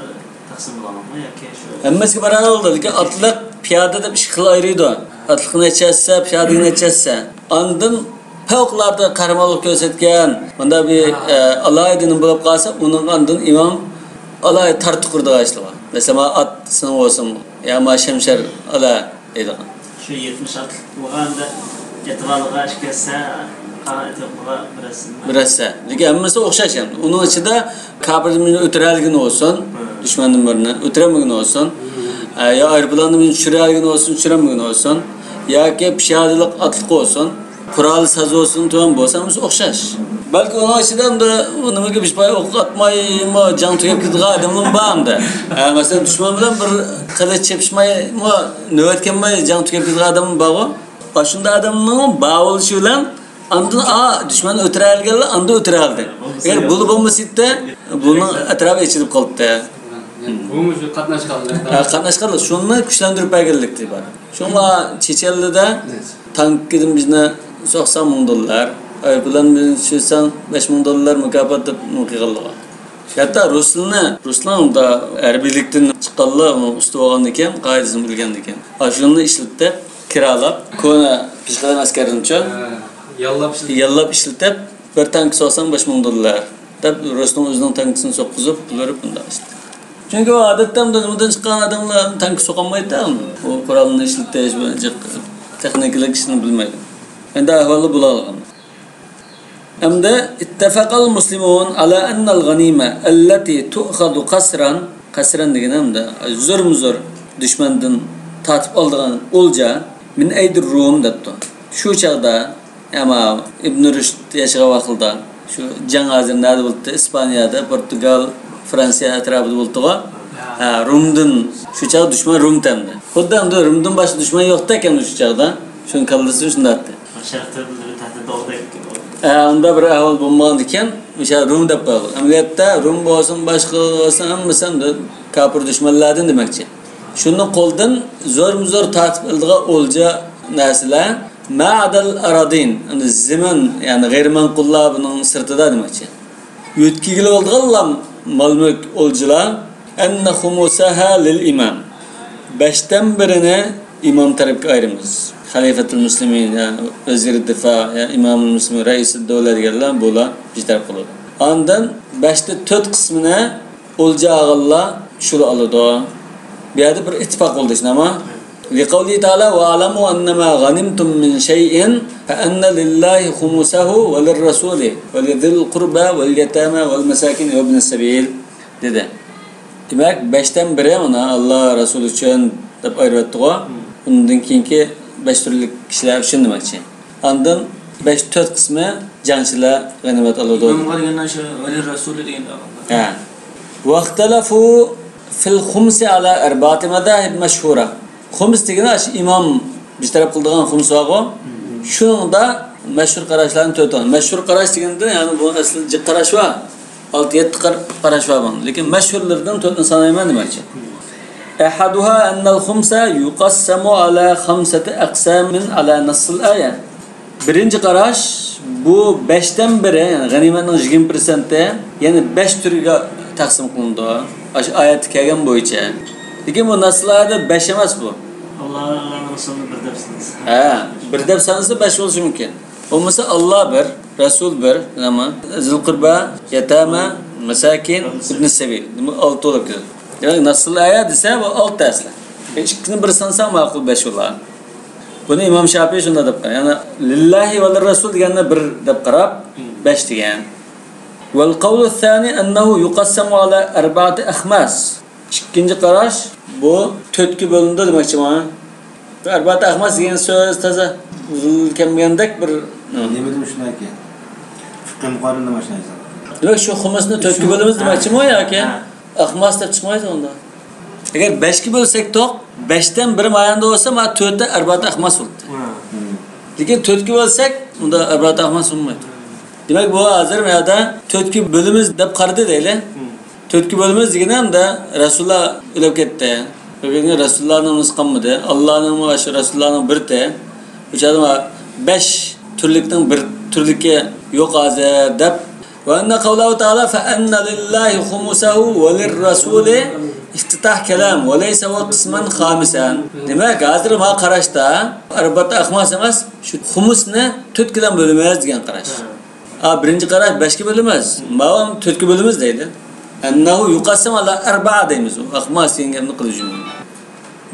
تەقسىم بولغانمۇ ياكى شۇ؟ ھەممىسىگە باراۋەر بولدى. لېكىن ئاتلىق، پىيادە دەپ ئىككى خىل ئايرىيدۇ. ئاتلىقنى نەچچە ھەسسە، پىيادىنى نەچچە ھەسسە. ئاندىن پەۋقۇلئاددە قەھرىمانلىق كۆرسەتكەن، مۇنداق بىر، ئە، ئالاھىدە نېمە بولۇپ قالسا، ئۇنىڭغا ئاندىن ئىمام ئالاھىدە تارتۇق ئۇرىدىغان ئىشلار بار. مەسىلەن، مانا ئات سېنىڭ بولسۇن، يا مانا شەمشەر ئالا دەيدىغان. شۇ يەتمىش ئاتلىق بولغاندا ئېتىبارلىغا ئىككى ھەسسە، قالغان ئېتىبارلىغا بىر ھەسسە. بىر ھەسسە. لېكىن ھەممىسى ئوخشاش ئەمدى. ئۇنىڭ ئىچىدە كاپىردىن بىرنى ئۆتۈرەلىگىنى بولسۇن، دۈشمەندىن بىرنى ئۆتۈرەلمىگىنى بولسۇن، ئە، يا ئايروپىلاندىن بىرنى چۈشۈرەلىگىنى بولسۇن، چۈشۈرەلمىگىنى بولسۇن، ياكى پىيادىلىك ئاتلىق بولسۇن، قورال سازى بولسۇن، تۆۋەن بولسا، ھەممىسى ئوخشاش. بەلكى ئۇنىڭ ئىچىدە ئەمدى نېمىگە بىر پاي ئوق ئاتمايمۇ جەڭ تۈگەپ كېتىدىغان ئادەملەرمۇ بار ئەمدى. ھە، مەسىلەن، دۈشمەن بىلەن بىر قىلىچ چېپىشمايمۇ، نۆۋەت كەلمەي جەڭ تۈگەپ كېتىدىغان ئادەممۇ بارغۇ. ئاشۇنداق ئادەمنىڭ بار بولۇشى بىلەن ئاندىن، ئا، دۈشمەن ئۆتۈرەلىگەنلەر ئاندىن ئۆتۈرەلدى. ئەگەر بۇلا بولمىسىدى، بۇنىڭ ئەتراپى ئېچىلىپ قالاتتى. بۇمۇ شۇ قاتناشقانلىق. ھە، قاتناشقانلىق. شۇنى كۈچلەندۈرۈپ بەرگەنلىكتە بار. شۇڭا چېچەنلىدە تانكىدىن بىزنى سوقساڭ مىڭ دوللار، ئايروپىلان بىلەن چۈشۈرسەڭ بەش مىڭ دوللار مۇكاپات دەپ نېمە قىلغانلىقى. ھەتتا رۇسلىنى، رۇسلان ئۇندا ھەربىيلىكتىن چىققانلار ئۇنىڭ ئۇستا بولغاندىكىن، قائىدىسىنى بىلگەندىكىن. ئاشۇنى ئىشلىتىپ، كىرالاب، كونا پېشقەدەم ئەسكەرنىچۇ، ھە، ياللاپ ئىشلىتىپ. ياللاپ ئىشلىتىپ، بىر تانكا سوقساڭ بەش مىڭ دوللار دەپ، رۇسنىڭ ئۆزىنىڭ تانكىسىنى سوققۇزۇپ، پۇل بېرىپ بۇنداق ئىشلىتىپ. چۈنكى ئۇ ئادەتتە ئۇنىڭدىن چىققان ئادەملار تانكا سوقالمايدۇ، ئۇ قورالنى ئىشلىتىش، بۇ جىق تېخنىكىلىق ئىشنى بىلمەيدۇ. ئەمدى ئەھۋالى بۇلار. ئەمدى اتفق المسلمون على أن الغنيمة التي تؤخذ قسرا، قەسرەن دېگىنى ئەمدى زورمۇ زور دۈشمەندىن تارتىپ ئالىدىغان ئولجا، من أيدي الروم دەپتۇ. شۇ چاغدا، ئەمما ئىبن رۇشد ياشىغان ۋاقتىدا، شۇ جەڭ ھازىر نەدە بولدى؟ ئىسپانىيەدە، پورتۇگال، فرانسىيە ئەتراپىدا بولدىغۇ. ھە، رومدىن، شۇ چاغدا دۈشمەن روم تەمدى. خۇددى ئەمدى رومدىن باشقا دۈشمەن يوق تەكەن شۇ چاغدا. شۇنىڭ كاللىسى شۇنداق ئەتتى. شەرقتە بىر تەھدىت بولغۇدەك. ئە، ئۇنداق بىر ئەھۋال بولمىغاندىكىن، مۇشۇ روم دەپ قويغان. ئەمەلىيەتتە روم بولسۇن، باشقا بولسۇن، ھەممىسى ئەمدى كاپىر دۈشمەنلەردىن دېمەكچى. شۇنى قولدىن زورمۇ زور تارتىپ ئېلىدىغان ئولجا نەرسىلەر، ما عدا الأراضين، ئەمدى زېمىن، يەنى غەيرىي مەنقۇللار بۇنىڭ سىرتىدا دېمەكچى. يۆتكىگىلى بولىدىغانلا مال-مۈلۈك، ئولجىلار، أن خمسها للإمام. بەشتىن بىرىنى ئىمام تەرەپكە ئايرىمىز. خەلىفەتۇل مۇسلىمىن، يا ۋەزىر دىفا، يا ئىمامۇل مۇسلىمىن، رەئىسۇد دەۋلە دېگەنلەر بۇلار بىر تەرەپ قىلىدۇ. ئاندىن بەشتە تۆت قىسمىنى ئولجا ئالغانلار شۇلار ئالىدۇ. بۇ يەردە بىر ئىتتىپاق بولدى، شۇنداقمۇ؟ لقوله تعالى: واعلموا أنما غنمتم من شيء فأن لله خمسه وللرسول ولذي القربى واليتامى والمساكين وابن السبيل، دېدى. دېمەك، بەشتىن بىرى مانا ئاللا رەسۇلى ئۈچۈن دەپ ئايرىۋەتتىغۇ. ئۇندىن كېيىنكى بەش تۈرلۈك كىشىلەر ئۈچۈن دېمەكچى. ئاندىن بەش، تۆت قىسمى جەڭچىلەر غەنىيمەت ئالىدۇ. ئىمامغا دېگەندە شۇ ۋەلى رەسۇلى دېگەن. ھە. واختلفوا في الخمس على أربعة مذاهب مشهورة. خۇمس دېگىنى ئاشۇ ئىمام بىر تەرەپ قىلىدىغان خۇمس بارغۇ. شۇنىڭدا مەشھۇر قاراشلارنى تۆت ئالغان. مەشھۇر قاراش دېگەندە، يەنى بۇ ئەسلى جىق قاراش بار. ئالتە، يەتتە قار-، قاراش بار بۇنىڭ. لېكىن مەشھۇرلىرىدىن تۆتنى سانايمەن دېمەكچى. أحدها أن الخمس يقسم على خمسة أقسام على نص الآية. بىرىنچى قاراش، بۇ بەشتىن بىرى، يەنى غەنىيمەتنىڭ يىگىرمە پىرسەنتى، يەنى بەش تۈرگە تەقسىم قىلىنىدۇ. ئاشۇ ئايەتتە كەلگەن بويىچە. لېكىن بۇ نەسسىلەردە بەش ئەمەس بۇ. ئاللا، ئاللانىڭ رەسۇلىنى بىر دەپ سانىسا. ھە، بىر دەپ سانىسا بەش بولۇشى مۇمكىن. بولمىسا ئاللا بىر، رەسۇل بىر، نېمە؟ زىل قۇربا، يەتامە، مەساكىن، ئىبنى سەبىل. بۇ ئالتە بولۇپ كېتىدۇ. دېمەك، نەسسىل ئايەت دېسە، بۇ ئالتە ئەسلى. ئىككىنى بىر سانىساڭ ماقۇل، بەش بولار. بۇنى ئىمام شاپىي شۇنداق دەپ قويغان. يەنى لىللاھى ۋە لىررەسۇل دېگەننى بىر دەپ قاراپ، بەش دېگەن. والقول الثاني أنه يقسم على أربعة أخماس. ئىككىنچى قاراش، بۇ تۆتكە بۆلۈنىدۇ دېمەكچىمۇ؟ بۇ ئەربائەت ئەخماس دېگەن سۆز تازا كەلمىگەندەك بىر. نېمىدىن شۇنداكى؟ فىقھىي مۇقاررىندا ماشۇنداق يېزىلغان. دېمەك، شۇ خۇمسنى تۆتكە بۆلىمىز دېمەكچىمۇ ياكى؟ ھە. ئەخماس دەپ چىقمايدۇ ئۇندا. ئەگەر بەشكە بۆلسەك توق، بەشتىن بىر ماياندا بولسا، مانا تۆتتە ئەربائەت ئەخماس بولدى. ھە. لېكىن تۆتكە بۆلسەك، ئۇندا ئەربائەت ئەخماس بولمايدۇ. دېمەك، بۇ ھازىر بۇ يەردە تۆتكە بۆلىمىز دەپ قارىدى دەيلى. تۆتكە بۆلىمىز دېگىنى ئەمدى رەسۇللار ئۆلۈپ كەتتى. ئۆلگەندىن كېيىن رەسۇللارنىڭ نېمىسى قالمىدى. ئاللانىڭمۇ ئاشۇ رەسۇللارنىڭ بىرتى. بۇ چاغدا بەش تۈرلۈكنىڭ بىر تۈرلۈكى يوق ھازىر دەپ. وأن قوله تعالى فأن لله خمسه وللرسول افتتاح كلام وليس هو قسما خامسا. دېمەك، ھازىر ماڭا قاراشتا ئەربائەت ئەخماس ئەمەس، شۇ خۇمسنى تۆتكىدىن بۆلىمىز دېگەن قاراش. ئا، بىرىنچى قاراش بەشكە بۆلىمىز. ماۋۇ تۆتكە بۆلىمىز دەيدۇ. أنه يقسم على أربعة دەيمىز. ئەخماس دېگەن گەپنى قىلىش ئۈچۈن.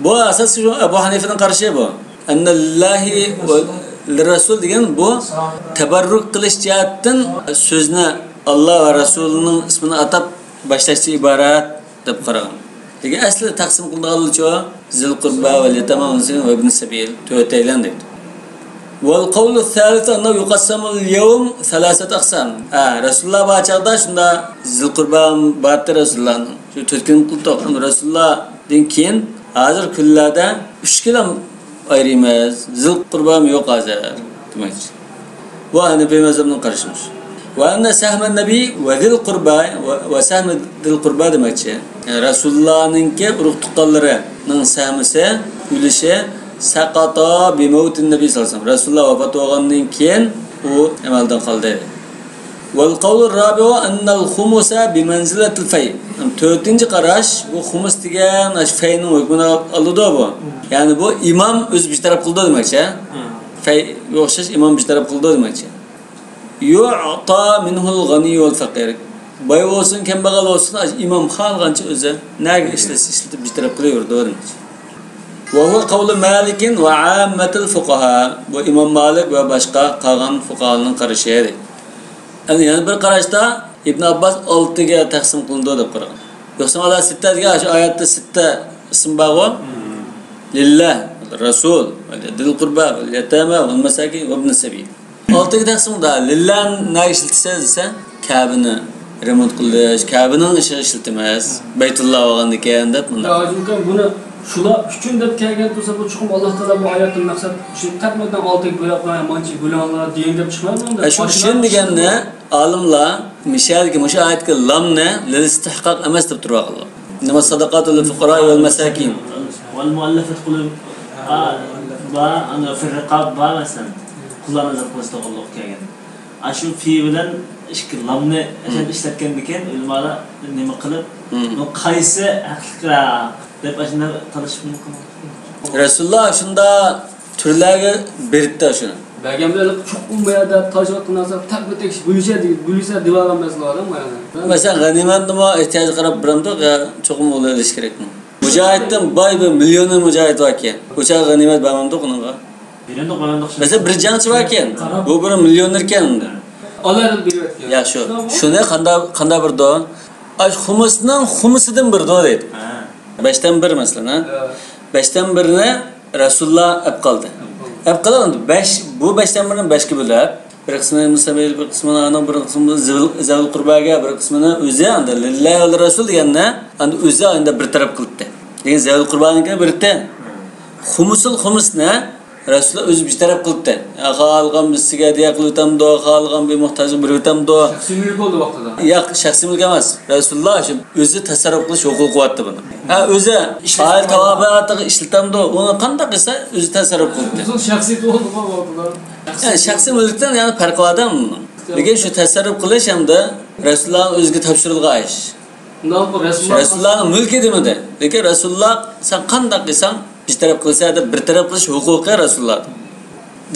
بۇ ئاساسلىقى شۇ ئەبۇ ھەنىفىنىڭ قارىشى بۇ. أن لله وللرسول دېگەن بۇ تەبەررۇك قىلىش جەھەتتىن سۆزنى ئاللا ۋە رەسۇلىنىڭ ئىسمىنى ئاتاپ باشلاشتىن ئىبارەت دەپ قارىغان. لېكىن ئەسلى تەقسىم قىلىدىغانلىرىچۇ؟ زىل قۇربا ۋەل يەتامە ۋەل مەساكىن ۋەبنى سەبىل. تۆتەيلەن دەيدۇ. والقول الثالث أنه يقسم اليوم ثلاثة أقسام. ھە، رەسۇلۇللا بار چاغدا شۇندا زىل قۇربا بارتى رەسۇلۇللانىڭ. شۇ تۆتكىنى قىلدۇق. ئەمما رەسۇلۇللادىن كېيىن ھازىر كۈنلەردە ئۈچكىلا ئايرىيمىز. زىل قۇربام يوق ھازىر دېمەكچى. بۇ ھەنىفىي مەزھەپنىڭ قارىشى. وأن سهم النبي وذي القربى و، وسهم ذي القربى دېمەكچى. يەنى رەسۇلۇللانىڭكى ئۇرۇق تۇغقانلىرىنىڭ سەھمىسى، ئۈلۈشى سەقەتا بىمەۋتىن نەبىي سەللەللاھۇ ئەلەيھى ۋەسەللەم. رەسۇلۇللا ۋاپات بولغاندىن كېيىن ئۇ ئەمەلدىن قالدى. والقول الرابع أن الخمس بمنزلة الفيء. تۆتىنچى قاراش، بۇ خۇمس دېگەن ئاشۇ فەينىڭ ھۆكمىنى ئالىدۇ بۇ. يەنى بۇ ئىمام ئۆزى بىر تەرەپ قىلىدۇ دېمەكچى. فەيگە ئوخشاش ئىمام بىر تەرەپ قىلىدۇ دېمەكچى. يعطى منه الغني والفقير. باي بولسۇن، كەمبەغەل بولسۇن، ئاشۇ ئىمام خالىغانچە ئۆزى نەگە ئىشلەتسە ئىشلىتىپ بىر تەرەپ قىلىۋېرىدۇ دېمەكچى. وهو قول مالك وعامة الفقهاء. بۇ ئىمام مالىك ۋە باشقا قالغان فۇقاھالارنىڭ قارىشى. ئەمدى يەنە بىر قاراشتا ئىبن ئابباس ئالتىگە تەقسىم قىلىنىدۇ دەپ قارىغان. يۇقسىمۇ ئەلا سىتتە دېگەن ئاشۇ ئايەتتە سىتتە ئىسىم بارغۇ. لىللا، رەسۇل، دىل قۇربا، يەتامە، ۋەل مەساكىن، ۋەبنى سەبىل. ئالتىگە تەقسىم قىلىنىدۇ. لىللا نەگە ئىشلىتىسىز دېسە، كەبىنى رېمونت قىلىش، كەبىنىڭ ئىشىغا ئىشلىتىمىز. بەيتۇللا بولغاندىكىن دەپ مۇنداق. يا ھاجىمكان، بۇنى شۇلار ئۈچۈن دەپ كەلگەن تۇرسا، بۇ چوقۇم ئاللا تائالا بۇ ئايەتتىن مەقسەت شۇ تەقرىبەن ئالتىگە بۆلۈڭلار، مانچە بۆلۈڭلار دېگەن گەپ چىقمايدۇ ئۇندا. ئە، شۇ ئۈچۈن دېگەننى ئالىملار مۇشۇ يەردىكى، مۇشۇ ئايەتتىكى لامنى لىل ئىستىھقاق ئەمەس دەپ تۇرۇۋالغانلار. إنما الصدقات للفقراء والمساكين. والمؤلفة قلوب، بار، ئانا، في الرقاب بار، مەسىلەن، قۇللارنى ئازاد قىلىش توغرىلىق كەلگەن. ئاشۇ في بىلەن ئىككى لامنى ئەشەددىي ئىشلەتكەندىكىن، ئۆلىمالار نېمە قىلىپ، بۇ قايسى ھەقلىقراق دەپ ئاشۇنداق تالىشىپ نېمە قىلغان؟ رەسۇلۇللا شۇنداق تۈرلەرگە بېرىپتۇ شۇنى. بەرگەن بىلەن چوقۇم بۇ يەردە تالىشىۋاتقان نەرسە تەكمۇ تەكشى بۆلۈشە، بۆلۈشە دېۋالغان مەسىلە بار ما يەردە. مەسىلەن، غەنىيمەتنىمۇ ئېھتىياجغا قاراپ بېرەمدۇق يا چوقۇم ئۇلار ئېلىش كېرەكمۇ؟ بۇ مۇجاھىدتىن باي بىر مىليونېر مۇجاھىد باركەن. ئۇ چاغ غەنىيمەت بەرمەمدۇق ئۇنىڭغا. بېرەمدۇق، بېرەمدۇق. مەسىلەن، بىر جەڭچى باركەن. بۇ بىر مىليونېركەن ئۇندا. ئاللاھ بېرىۋەتكەن. يا شۇ. شۇنى قاندا، قاندا بېرىدۇ؟ ئاش خۇمسنىڭ خۇمسىدىن بېرىدۇ دەيدۇ. ھە. بەشتىن بىر مەسىلەن، ھە؟ ھە. بەشتىن بىرنى رەسۇلۇللا ئەپ قالدى. ئەپ قالدى. بەش، بۇ بەشتىن بىرنى بەشكە بۆلۈپ، بىر قىسمىنى ئىبن سەبىل، بىر قىسمىنى ئانىڭ، بىر قىسمىنى زەۋۇل، زەۋۇل قۇرباگە، بىر قىسمىنى ئۆزى ئەمدى لىللاھى ۋە رەسۇل دېگەندە، ئەمدى ئۆزى ئەمدى بىر تەرەپ قىلىپتى. لېكىن زەۋۇل قۇربانىڭكىنى بېرىپتى. خۇمسۇل خۇمسنى رەسۇلۇللا ئۆزى بىر تەرەپ قىلىپتى. يا خالىغان بىرسىگە ھەدىيە قىلىۋېتەمدۇ، خالىغان بىر موھتاجغا بېرىۋېتەمدۇ. شەخسىي مۈلكى بولدى ۋاقتىدا. ياق، شەخسىي مۈلۈك ئەمەس. رەسۇلۇللا شۇ ئۆزى تەسەررۇپ قىلىش ھوقۇقى بارتى بۇنىڭ. ھە، ئۆزى ئائىلە تاۋابىئاتىغا ئىشلىتەمدۇ، ئۇنى قانداق قىلسا ئۆزى تەسەررۇپ قىلىپتى. ئۆزىنىڭ شەخسىيىتى بولدىغۇ ۋاقتىدا. يا، شەخسىي مۈلۈكتىن يەنە پەرقى بار-دە ئۇنىڭ. لېكىن شۇ تەسەررۇپ قىلىش ھەمدە رەسۇلۇللانىڭ ئۆزىگە تاپشۇرۇلغان ئىش. شۇنداق رەسۇلۇللا، رەسۇلۇللانىڭ مۈلكى دېمىدى. لېكىن رەسۇلۇللا سەن قانداق قىلساڭ بىر تەرەپ قىلىسەن دەپ بىر تەرەپ قىلىش ھوقۇقى رەسۇلۇللادا.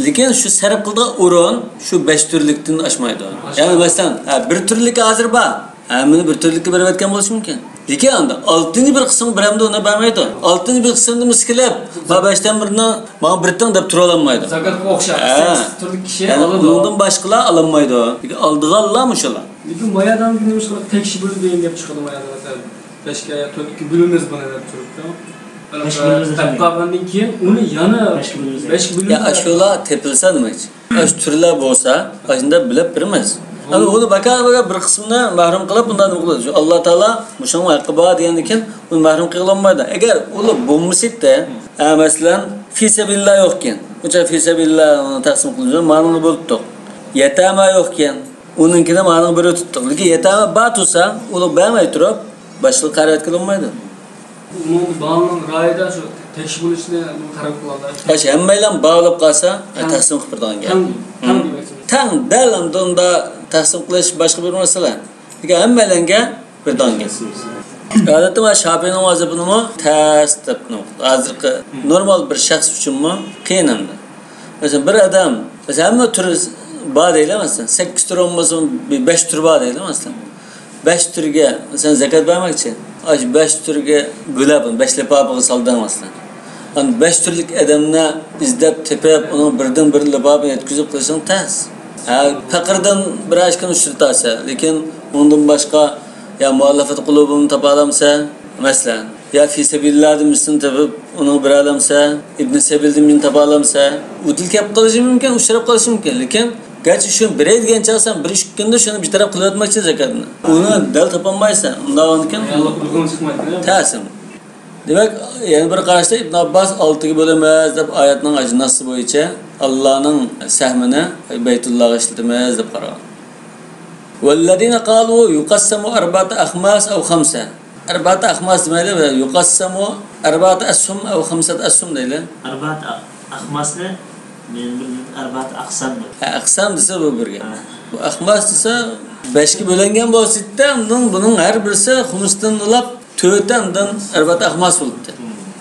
لېكىن شۇ سەرپ قىلىدىغان ئورۇن شۇ بەش تۈرلۈكتىن ئاشمايدۇ. يەنى مەسىلەن، ھە، بىر تۈرلۈك ھازىر بار. ھەممىنى بىر تۈرلۈككە بېرىۋەتكەن بولۇشى مۇمكىن. لېكىن ئاندا ئالتىنچى بىر قىسىمغا بېرەمدۇ، ئۇنى بەرمەيدۇ. ئالتىنچى بىر قىسىمدىن بىرسى كېلىپ، ما بەشتىن بىرنى ماڭا بېرىتىڭ دەپ تۇرالمايدۇ. زاكاتقا ئوخشاش. ھە. سەككىز تۈرلۈك كىشى يەنى ئالىدۇ. ئۇنىڭدىن باشقىلار ئالالمايدۇ. ئالىدىغانلار مۇشۇلار. لېكىن مايادان نېمە ئىشقىلىپ تەكشى بۆلۈپ دېگەن گەپ چىقىدۇ مايادان. بەشكە يا تۆتكە بۆلىمىز بۇنى دەپ تۇرۇپتۇ. بەشكە بۆلىمىز دېسەم. دەپ قالغاندىن كېيىن ئۇنى يەنە بەشكە بۆلىمىز. بەشكە بۆلىمىز يا دەپ. ئاشۇلار تېپىلسا نېمە ئىش؟ ئاشۇ تۈرلەر بولسا، ئاشۇنداق بۆلۈپ بېرىمىز. ئەمما ئۇنى باكا، باكا بىر قىسمىنى مەھرۇم قىلىپ، بۇنداق نېمە قىلىدۇ؟ شۇ ئاللا تائالا مۇشۇنىڭ ھەققى بار دېگەندىن كېيىن ئۇنى مەھرۇم قىلغىلى بولمايدۇ. ئەگەر ئۇلار بولمىسا ئىدى، ھە، مەسىلەن، فى سەبىلىللا يوقكەن. ئۇ چاغ فى سەبىلىللا تەقسىم قىلىنىدۇ. مانىڭغا بۆلۈپتۇق. يەتامە يوقكەن. ئۇنىڭكىنى مانىڭغا بۆلۈپ تۇتتۇق. لېكىن يەتامە بار تۇرسا، ئۇنى بەرمەي تۇرۇپ، باشقىلارغا قەرز قىلىنمايدۇ. ئومۇمىي بالىنىڭ رايىدا شۇ تەكشى بولۇشنى قاراپ قىلغاندا. ئاشۇ ھەممەيلەن بار بولۇپ قالسا، تەڭ. تەقسىم قىلىپ بېرىدىغان گەپ. تەڭ، تەڭ دېمەكچى. تەڭ دەل ئاندىن تەقسىم قىلىش باشقا بىر مەسىلە. لېكىن ھەممەيلەنگە بېرىدىغان گەپ. ئادەتتە مانا شاپىئىنىڭ مەزھىپىنىمۇ تەس دەپ، ھازىرقى نورمال بىر شەخس ئۈچۈنمۇ قىيىن ئەمدى. مەسىلەن، بىر ئادەم، مەسىلەن، ھەممە تۈر بار دەيلى، مەسىلەن، سەككىز تۈر بولمىسىمۇ، بىر بەش تۈر بار دەيلى، مەسىلەن. بەش تۈرگە، مەسىلەن، زاكات بەرمەكچى. ئاشۇ بەش تۈرگە بۆلۈپ، بەش لىپاپىغا سالدىڭ، مەسىلەن. ئاندىن بەش تۈرلۈك ئادەمنى ئىزدەپ تېپىپ، ئۇنىڭ بىردىن بىر لىپاپىنى يەتكۈزۈپ قىلىشىڭ تەس. ھە، پەقىردىن بىر ئاشكىنى ئۇچرىتاسەن، لېكىن ئۇنىڭدىن باشقا يا مۇئەللەفەت قۇلۇبىنى تاپالامسەن، مەسىلەن. يا فى سەبىلىللادىن بىرسىنى تېپىپ، ئۇنىڭغا بېرەلەمسە، ئىبنى سەبىلدىن بىرنى تاپالامسە، ئۇ دىل كەپ قېلىشى مۇمكىن، ئۇچراپ قېلىشى مۇمكىن. لېكىن گەرچە شۇنى بېرەي دېگەن چاغ سەن بىر ئىككى كۈندە شۇنى بىر تەرەپ قىلىۋەتمەكچى زاكاتنى. ئۇنى دەل تاپالمايسەن، ئۇنداق بولغانكەن تەسىم. دېمەك، يەنە بىر قاراشتا ئىبن ئابباس ئالتىگە بۆلىمىز دەپ ئايەتنىڭ ئاشۇ نەسسى بويىچە ئاللانىڭ سەھمىنى بەيتۇللاغا ئىشلىتىمىز دەپ قارىغان. ۋەللەزىنە قالۇ يۇقەسسەمۇ ئەربەئەتە ئەخماس ئەۋ خەمسە. ئەربەئەتە ئەخماس دېمەيلى، يۇقەسسەمۇ ئەربەئەتە ئەسھۇم ئەۋ خەمسەتە ئەسھۇم دەيلى. ئەربەئەتە ئەخماسنى مەن بىلگىنىمچە ئەربەئەتە ئەقسام دەپ. ھە، ئەقسام دېسە بۇ بىرگە. ھە. بۇ ئەخماس دېسە بەشكە بۆلۈنگەن بولسا ئىدى، ئاندىن بۇنىڭ ھەر بىرسى خۇمستىن ئۇلاپ تۆتى ئاندىن ئەربەئەتە ئەخماس بولۇپتۇ.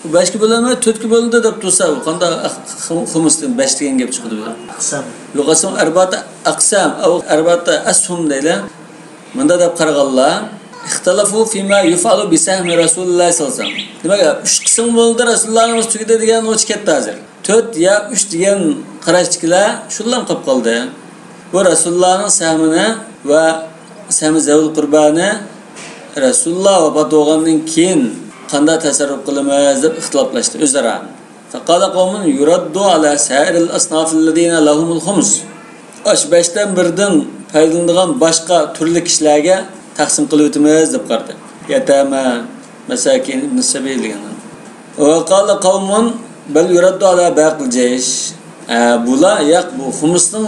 بۇ بەشكە بۆلۈنمەي تۆتكە بۆلۈندى دەپ تۇرسا، بۇ قانداق ئەخ-، خۇ-، خۇمستىن بەش دېگەن گەپ چىقىدۇ بۇ. ئەقسام. يۇقەسسەمۇ ئەربەئەتە ئەقسام ئەۋ ئەربەئەتە ئەسھۇم دەيلى. مۇنداق دەپ قارىغانلار، ئىختەلەفۇ فىما يۇفئەلۇ بىسەھمى رەسۇلىللاھ سەللەللاھۇ ئەلەيھى ۋەسەللەم. دېمەك، ئۈچ قىسىم بولدى، رەسۇلۇللانىڭ تۈگىدى دېگەن ئۇچ كەتتى ھازىر. تۆت يا ئۈچ دېگەن قاراشتىكىلەر شۇلام قىلىپ قالدى. بۇ رەسۇلۇللانىڭ سەھمىنى ۋە سەھمى زەۋۇل قۇربانى رەسۇلۇللا ۋاپات بولغاندىن كېيىن قانداق تەسەررۇپ قىلىمىز دەپ ئىختىلاپلاشتى ئۆزئارا. فقال قوم يرد على سائر الأصناف الذين لهم الخمس. ئاشۇ بەشتىن بىردىن پايدىلىنىدىغان باشقا تۈرلۈك كىشىلەرگە تەقسىم قىلىۋېتىمىز دەپ قارىدى. يەتامە، مەساكىن، ئىبن سەبىل دېگەن. وقال قوم بل يرد على باقي الجيش. ئە، بۇلار، ياق، بۇ خۇمسنىڭ،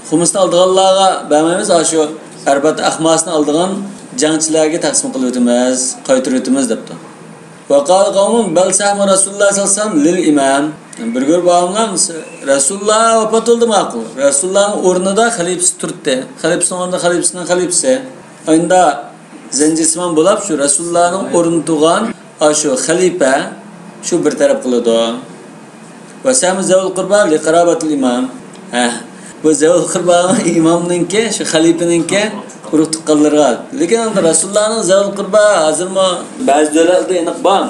خۇمسنى ئالىدىغانلارغا بەرمەيمىز، ئاشۇ ئەربەئەتە ئەخماسنى ئالىدىغان جەڭچىلەرگە تەقسىم قىلىۋېتىمىز، قايتۇرۇۋېتىمىز دەپتۇ. وقال قوم بل سهم رسول الله صلى الله عليه وسلم للإمام. بىر گۇرۇپپا ئالىملار رەسۇلۇللا ۋاپات بولدى ماقۇل. رەسۇلۇللانىڭ ئورنىدا خەلىپىسى تۇرتتى. خەلىپىسىنىڭ ئورنىدا خەلىپىسىنىڭ خەلىپىسى. ئاينىدا زەنجىرسىمان بولاپ شۇ رەسۇلۇللانىڭ ئورنىدا تۇرغان ئاشۇ خەلىپە شۇ بىر تەرەپ قىلىدۇ. وسهم ذوي القربى لقرابة الإمام. ھە، بۇ زەۋۇل قۇربا ئىمامنىڭكى، شۇ خەلىپىنىڭكى ئۇرۇق تۇغقانلىرىغا. لېكىن ئەمدى رەسۇلۇللانىڭ زەۋۇل قۇربا ھازىرمۇ بەزى دۆلەتلەردە ئېنىق بار.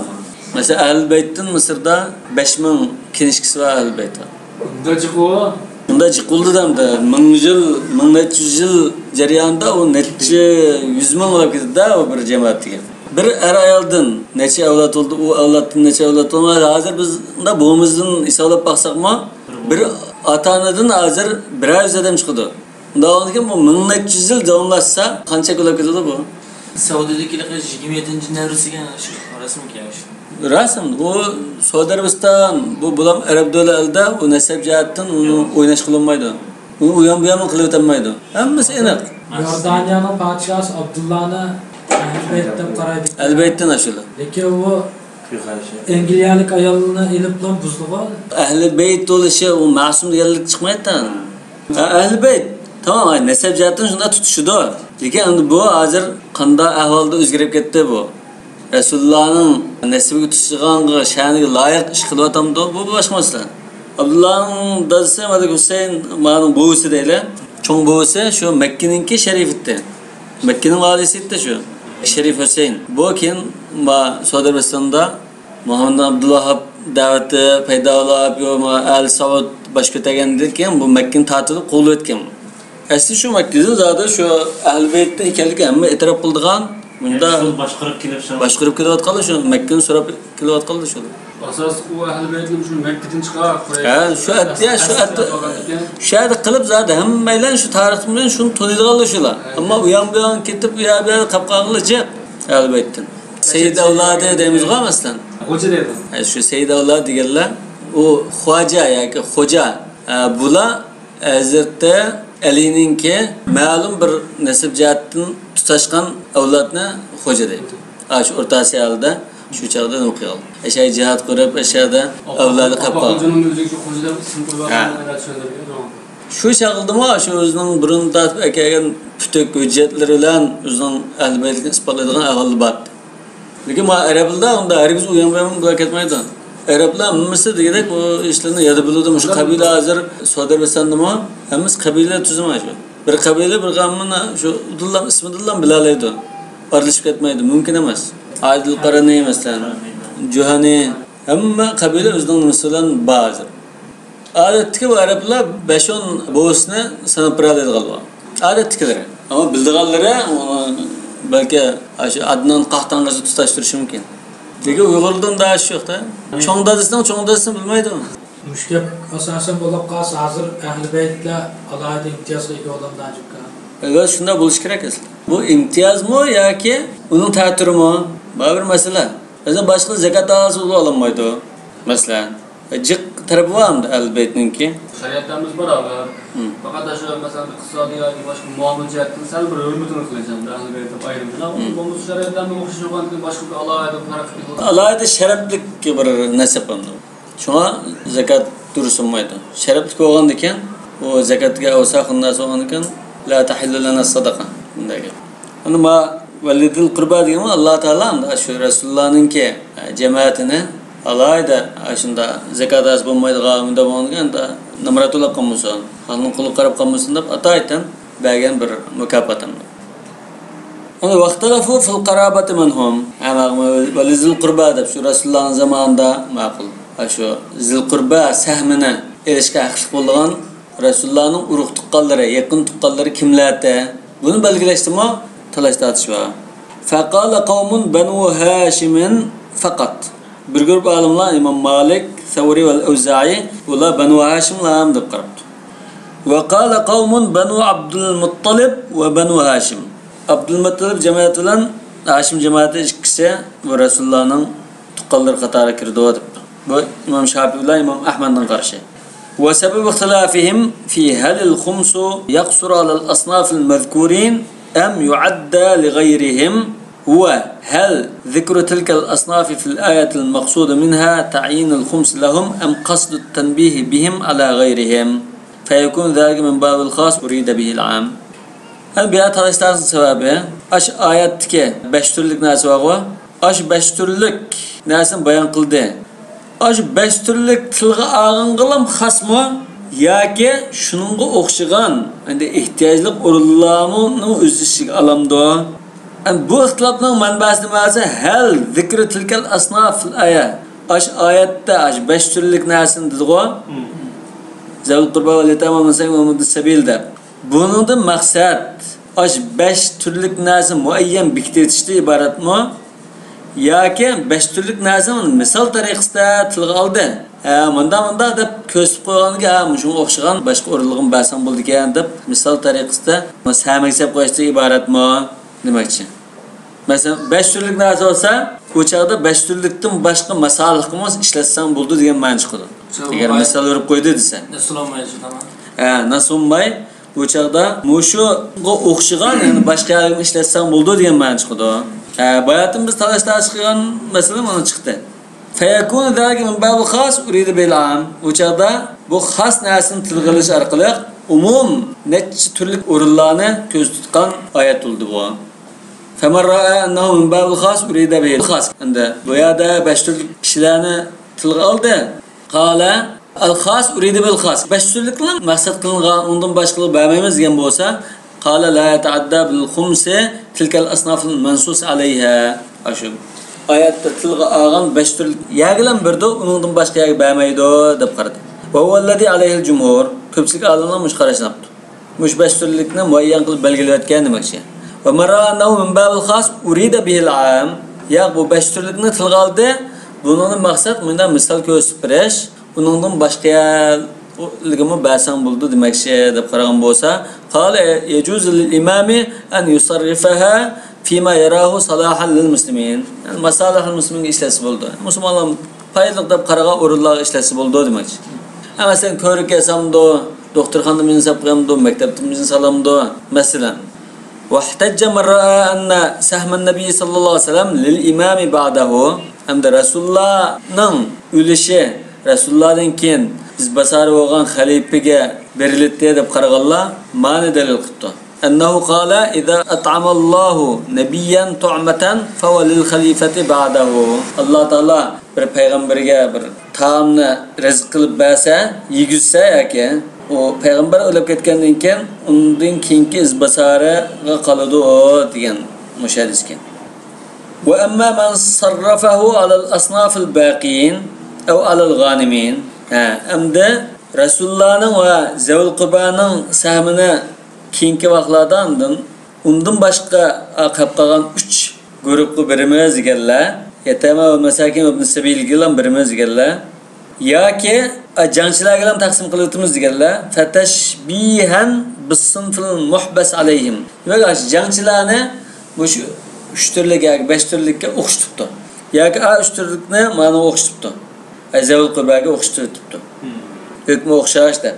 مەسىلەن، ئەھلى بەيتتىن مىسىردا بەش مىڭ كىنىشكىسى بار ئەھلى بەيت. ئۇنداق جىق ئۇ. ئۇنداق جىق بولدى دەمدە. مىڭ يىل، مىڭ نەچچە يۈز يىل جەريانىدا ئۇ نەچچە يۈز مىڭ بولۇپ كېتىدۇ-دە، ئۇ بىر جەمەت دېگەن. بىر ئەر-ئايالدىن نەچچە ئەۋلاد بولدى، ئۇ ئەۋلادتىن نەچچە ئەۋلاد بولدى. ھازىر بىز مۇنداق بوۋىمىزدىن ھېسابلاپ باقساقمۇ، بىر ئاتا-ئانىدىن ھازىر بىرەر يۈز ئادەم چىقىدۇ. ئۇنداق بولغاندىكىن، بۇ مىڭ نەچچە يۈز يىل داۋاملاشسا، قانچە بولۇپ كېتىدۇ بۇ؟ سەئۇدىدىكى شۇ يىگىرمە يەتتىنچى نەۋرىسىگە شۇ راستمىكەن شۇ؟ راست، ئۇ سەئۇدى ئەرەبىستان، بۇ، بۇلام ئەرەب دۆلەتلىرىدە ئۇ نەسەب جەھەتتىن ئۇنى ئويناش قىلىنمايدۇ. ئۇنى ئۇيان بۇيان قىلىۋېتەلمەيدۇ. ھەممىسى ئېنىق. يوردانىيەنىڭ پادىشاھى ئابدۇللانى ئەھلى بەيت دەپ قارايدۇ. ئەھلى بەيتتىن ئاشۇلا. لېكىن ئۇ ئەنگلىيەلىك ئايالنى ئېلىپلا بۇزدىغۇ. ئەھلى بەيت بولۇشى ئۇ مەسۇم دېگەنلىك چىقمايدۇ. ھە، ئەھلى بەيت. تامام، ئاي، نەسەب جەھەتتىن شۇنداق تۇتۇشىدۇ. لېكىن ئەمدى بۇ ھازىر قانداق ئەھۋالدا ئۆزگىرىپ كەتتى بۇ؟ رەسۇلۇللانىڭ نەسىبىگە تۇتۇشىدىغانغا، شەنىگە لايىق ئىش قىلىۋاتامدۇ؟ بۇ باشقا مەسىلە. ئابدۇللانىڭ دادىسى مەلىك ھۈسەيىن، مانىڭ بوۋىسى دەيلى. چوڭ بوۋىسى شۇ مەككىنىڭكى شەرىفىتى. مەككىنىڭ ۋالىسى ئىدى شۇ. شەرىف ھۈسەيىن. بۇ كېيىن ما سەئۇدى ئەرەبىستاندا مۇھەممەد ئابدۇلۋاھاب دەۋىتى پەيدا بولۇپ، يو، ما ئال سەئۇد باش كۆتەرگەندىن كېيىن بۇ مەككىنى تارتىۋېلىپ قوغلىۋەتكەن. ئەسلى شۇ مەككىدىن زادى شۇ ئەھلى بەيتتىن ئىكەنلىكى ھەممە ئېتىراپ قىلىدىغان، مۇنداق شۇ باشقۇرۇپ كېلىپ، شۇ باشقۇرۇپ كېلىۋاتقانلار شۇ مەككىنى سوراپ كېلىۋاتقانلار شۇ. ئاساسلىق ئۇ ئەھلى بەيتنى شۇ مەككىدىن چىقىرىپ، ھە، شۇ ئەت-، يا، شۇ ئەت-، شۇ يەردە قىلىپ زادى ھەممەيلەن شۇ تارىختىن بۇيان شۇنى تونۇيدىغانلار شۇلار. ھە. ئەمما ئۇيان بۇيان كېتىپ، ئۇ يەر بۇ يەردە قاپ قالغانلار جىق ئەھلى بەيتتىن. سەييىد ئەۋلادى دەيمىزغۇ، مەسىلەن. خوجا دەيدۇ. ھە، شۇ سەييىد ئەۋلاد دېگەنلەر، ئۇ خواجا ياكى خوجا، ئە، بۇلار ھەزرىتى ئەلىنىڭكى مەلۇم بىر نەسەب جەھەتتىن تۇتاشقان ئەۋلادنى خوجا دەيدۇ. ئاشۇ ئورتا ئاسىيالىدا شۇ چاغدا نېمە قىلغان؟ ئەشەگە جىھاد قۇرۇپ، ئەشەدە ئەۋلادى قاپ قالغان. خوجىنىڭ ئۆزىگە شۇ خوجا دەپ ئىسىم قويۇپ، ھە، چۈشەندۈرگەن. شۇ چاغدىمۇ شۇ ئۆزىنىڭ بۇرۇن تارتىپ ئەكەلگەن پۈتۈك ھۆججەتلىرى بىلەن ئۆزىنىڭ ئەھلى بەيتلىكىنى ئىسپاتلايدىغان ئەھۋالدا بارتى. لېكىن مانا ئەرەبلەردە ئۇنداق ھەرگىز ئۇيان بۇيان بىلەن كەتمەيدۇ. ئەرەبلەر ھەممىسى دېگۈدەك بۇ ئىشلارنى يادا بىلىدۇ. مۇشۇ قەبىلە ھازىر سەئۇدى ئەرەبىستاندىمۇ ھەممىسى قەبىلە تۈزۈمى شۇ. بىر قەبىلە بىر قەۋمنى شۇ ئۇدۇللام ئىسمىدىنلا بىلەلەيدۇ. ئارىلىشىپ كەتمەيدۇ. مۇمكىن ئەمەس. ئادىل قارانى مەسىلەن، جۇھانى، ھەممە قەبىلە ئۆزىنىڭ نېمىسى بىلەن بار ھازىر. ئادەتتىكى بۇ ئەرەبلەر بەش-ئون بوۋىسىنى ساناپ بېرەلەيدىغانلار. ئادەتتىكىلىرى. ئەمما بىلىدىغانلىرى ئۇنى بەلكى ئاشۇ ئادنان قاھتانغىچە تۇتاشتۇرۇشى مۇمكىن. لېكىن ئۇيغۇرلىرىدا ئۇنداق ئىش يوق-دە. چوڭ دادىسىنىڭ چوڭ دادىسىنى بىلمەيدۇ. مۇشۇ گەپ ئاساسەن بولۇپ قالسا، ھازىر ئەھلى بەيتلەر ئالاھىدە ئىمتىيازغا ئىگە بولامدۇ ئەجەبكا؟ ئەلۋەتتە، شۇنداق بولۇشى كېرەك ئەسلى. بۇ ئىمتىيازمۇ ياكى ئۇنىڭ تەتۈرىمۇ؟ بۇ بىر مەسىلە. مەسىلەن، باشقىلار زەكات ئالسا ئۇ ئالالمايدۇ. مەسىلەن، جىق تەرىپى بار ئەمدى ئەھلى بەيتنىڭكى. شەرىئەتلىرىمىز بار، ئاغا. ھىم. پەقەت ئاشۇ، مەسىلەن، ئىقتىسادىي ياكى باشقا مۇئامىلە جەھەتتىن سەل بىر ھۆرمىتىنى قىلىش ئەمدى ئەھلى بەيت دەپ ئايرىم بىلەن. ھىم. بولمىسا شەرىئەتلەرنىڭ ئوخشىشى يوق، باشقا بىر ئالاھىدە پەرق قىلىدۇ. ئالاھىدە شەرەپلىك بىر نەسەب ئەمدى. شۇڭا زەكات دۇرۇس بولمايدۇ. شەرەپلىك بولغاندىكىن، ئۇ زەكاتقا ئەۋساخۇن ناس بولغاندىكىن، لا تەھىللۇ لەنا سەدەقە. بۇنداق گەپ. ئەمدى ما ۋەلىدىل قۇربا دېگەنمۇ ئاللا تائالا ئەمدى شۇ رەسۇلۇللانىڭكى جەمەتىنى ئالاھىدە شۇنداق زەكات ھاسىل بولمايدىغان، مۇنداق بولغاندىكىن، نامرات بولۇپ قالمىسۇن، خەلقنىڭ قۇلىغا قاراپ قالمىسۇن دەپ ئاتايىتەن بەرگەن بىر مۇكاپات ئەمدى. ئەمدى ۋەختەلەفۇ فىل قارابەتى مەنھۇم. ھەم ۋەلىزىل قۇربا دەپ شۇ رەسۇلۇللانىڭ زامانىدا ماقۇل. شۇ زىل قۇربا سەھمىنى ئېلىشقا ھەقلىق بولىدىغان رەسۇلۇللانىڭ ئۇرۇق تۇغقانلىرى، يېقىن تۇغقانلىرى كىملەردە؟ بۇنى بەلگىلەشتىمۇ تالاش تارتىش بار. فەقالە قەۋمۇن بەنۇ ھاشىمىن فەقەت. بىر گۇرۇپ ئالىملار ئىمام مالىك، سەۋرى ۋەل ئەۋزائى، ئۇلار بەنۇ ھاشىملار دەپ قاراپتۇ. ۋە قالە قەۋمۇن بەنۇ ئابدۇل مۇتتەلىب ۋە بەنۇ ھاشىم. ئابدۇل مۇتتەلىب جەمەتى بىلەن ھاشىم جەمەتى ئىككىسى بۇ رەسۇلۇللانىڭ تۇغقانلىرى قاتارىغا كىرىدۇ دەپتۇ. بۇ ئىمام شاپىي بىلەن ئىمام ئەھمەدنىڭ قارىشى. وسبب اختلافهم في هل الخمس يقصر على الأصناف المذكورين أم يعد لغيرهم، وهل ذكر تلك الأصناف في الآية المقصود منها تعيين الخمس لهم أم قصد التنبيه بهم على غيرهم، فيكون ذلك من باب الخاص أريد به العام. ھەم بۇ يەردە تالاش تارتىشنىڭ سەۋەبى، ئاشۇ ئايەتتىكى بەش تۈرلۈك نەرسە بارغۇ، ئاشۇ بەش تۈرلۈك نەرسىنى بايان قىلدى. ئاشۇ بەش تۈرلۈك تىلغا ئالغانغىلام خاسمۇ ياكى شۇنىڭغا ئوخشىغان، ئەمدى ئېھتىياجلىق ئورۇنلارمۇ ئۆز ئىچىگە ئالامدۇ؟ ئەمدى بۇ ئىختىلاپنىڭ مەنبەسى نېمە دېسە، ھەل زىكرى تىلكەل ئەسناف فىل ئايە. ئاش ئايەتتە ئاش بەش تۈرلۈك نەرسىنى دېدىغۇ. زەۋل قۇربا ۋەل يەتامە ۋەل مەساكىن ۋە مۇبنىس سەبىل دەپ. بۇنىڭدىن مەقسەت ئاش بەش تۈرلۈك نەرسە مۇئەييەن بېكىتىۋېتىشتىن ئىبارەتمۇ؟ ياكى بەش تۈرلۈك نەرسىنى مىسال تەرىقىسىدە تىلغا ئالدى. ھە، مۇنداق، مۇنداق دەپ كۆرسىتىپ قويغاندىكىن، ھە، مۇشۇنىڭغا ئوخشىغان باشقا ئورۇنلىرىغىمۇ بەرسەڭ بولىدىكەن دەپ مىسال تەرىقىسىدە سەمىگە سېلىپ قويۇشتىن ئىبارەتمۇ دېمەكچى. مەسىلەن، بەش تۈرلۈك نەرسە بولسا، ئۇ چاغدا بەش تۈرلۈكتىن باشقا ماسالىققىمۇ ئىشلەتسەڭ بولىدۇ دېگەن مەنە چىقىدۇ. ئەگەر مىسال بېرىپ قويدى دېسە. نەسۇلامايچۇ تامام. ھە، نەسۇمماي، ئۇ چاغدا مۇشۇغا ئوخشىغان، يەنى باشقا يەرگىمۇ ئىشلەتسەڭ بولىدۇ دېگەن مەنە چىقىدۇ. ھە، باياتىن بىز تالاش-تارتىش قىلغان مەسىلە مانا چىقتى. فيكون ذلك من باب الخاص أريد به العام. ئۇ چاغدا بۇ خاس نەرسىنى تىلغا ئېلىش ئارقىلىق ئومۇم نەچچە تۈرلۈك ئورۇنلارنى كۆزدە تۇتقان ئايەت بولدى بۇ. فمن رأى أنه من باب الخاص أريد به الخاص. ئەمدى بۇ يەردە بەش تۈرلۈك كىشىلەرنى تىلغا ئالدى. قال الخاص أريد به الخاص. بەش تۈرلۈكلا مەقسەت قىلىنغان، ئۇنىڭدىن باشقىلارغا بەرمەيمىز دېگەن بولسا، قال لا يتعدى بالخمس تلك الأصناف المنصوص عليها. ئاشۇ ئايەتتە تىلغا ئالغان بەش تۈرلۈك يەرگىلا بېرىدۇ، ئۇنىڭدىن باشقا يەرگە بەرمەيدۇ دەپ قارىدى. وهو الذي عليه الجمهور. كۆپچىلىك ئالىملار مۇشۇ قاراشنى ئاپتۇ. مۇشۇ بەش تۈرلۈكنى مۇئەييەن قىلىپ بەلگىلىۋەتكەن دېمەكچى. ومن رأى أنه من باب الخاص أريد به العام. ياق، بۇ بەش تۈرلۈكنى تىلغا ئالدى. بۇنىڭدىن مەقسەت مۇنداق مىسال كۆرسىتىپ بېرىش. ئۇنىڭدىن باشقا يەرلىگىمۇ بەرسەڭ بولىدۇ دېمەكچى دەپ قارىغان بولسا، قال يجوز للإمام أن يصرفها فيما يراه صلاحا للمسلمين. يەنى ماسالىھۇل مۇسلىمىنگە ئىشلەتسە بولىدۇ. مۇسۇلمانلار پايدىلىق دەپ قارىغان ئورۇنلارغا ئىشلەتسە بولىدۇ دېمەكچى. ھە، مەسىلەن، كۆۋرۈككە ياسامدۇ، دوختۇرخانىدا مېنى ساپ قويامدۇ، مەكتەپتە مېنى سالامدۇ، مەسىلەن. واحتج من رأى أن سهم النبي صلى الله عليه وسلم للإمام بعده. ھەمدە رەسۇلۇللانىڭ ئۈلۈشى رەسۇلۇللادىن كېيىن ئىزباسارى بولغان خەلىپىگە بېرىلىدۇ دەپ قارىغانلار مانا دەلىل قىپتۇ. أنه قال إذا أطعم الله نبيا طعمة فهو للخليفة بعده. ئاللا تائالا بىر پەيغەمبەرگە بىر تائامنى رىزىق قىلىپ بەرسە، يېگۈزسە ياكى، ئۇ پەيغەمبەر ئۆلۈپ كەتكەندىن كېيىن ئۇندىن كېيىنكى ئىزباسارىغا قالىدۇ ئۇ دېگەن مۇشۇ ھەدىسكەن. وأما من صرفه على الأصناف الباقين أو على الغانمين. ھە، ئەمدى رەسۇلۇللانىڭ ۋە زەۋۇل قۇربانىڭ سەھمىنى كېيىنكى ۋاقىتلاردا ئاندىن ئۇندىن باشقا قاپ قالغان ئۈچ گۇرۇپقا بېرىمىز دېگەنلەر، يەتامە ۋە مەساكىن ۋە ئىبنى سەبىلگىلا بېرىمىز دېگەنلەر، ياكى جەڭچىلەرگىلا تەقسىم قىلىۋېتىمىز دېگەنلەر، فتشبيها بالصنف المحبس عليهم. دېمەك، ئاشۇ جەڭچىلەرنى مۇشۇ ئۈچ تۈرلۈك ياكى بەش تۈرلۈككە ئوخشىتىپتۇ. ياكى ئا ئۈچ تۈرلۈكنى مانىڭغا ئوخشىتىپتۇ. ئەي، زەۋۇل قۇرباگە ئوخشىتىۋېتىپتۇ. ھۆكمى ئوخشاش دەپ.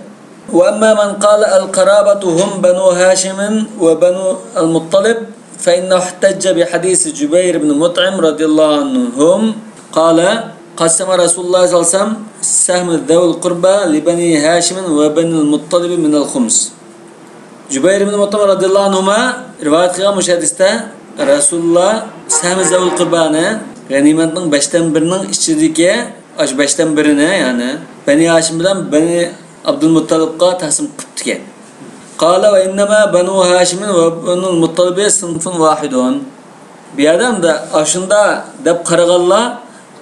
وأما من قال القرابة هم بنو هاشم وبنو المطلب فإنه احتج بحديث جبير بن مطعم رضي الله عنهم قال قسم رسول الله صلى الله عليه وسلم سهم ذوي القربى لبني هاشم وبني المطلب من الخمس. جۇبەير ئىبن مۇتئىم رەزىياللاھۇ ئەنھۇما رىۋايەت قىلغان مۇشۇ ھەدىستە رەسۇلۇللا سەھمى زەۋۇل قۇربانى، غەنىيمەتنىڭ بەشتىن بىرىنىڭ ئىچىدىكى ئاشۇ بەشتىن بىرىنى، يەنى بەنى ھاشىم بىلەن بەنى ئابدۇلمۇتتەلىبقا تەقسىم قىپتىكەن. قال وإنما بنو هاشم وبنو المطلب صنف واحد. بۇ يەردە ئەمدى ئاشۇنداق دەپ قارىغانلار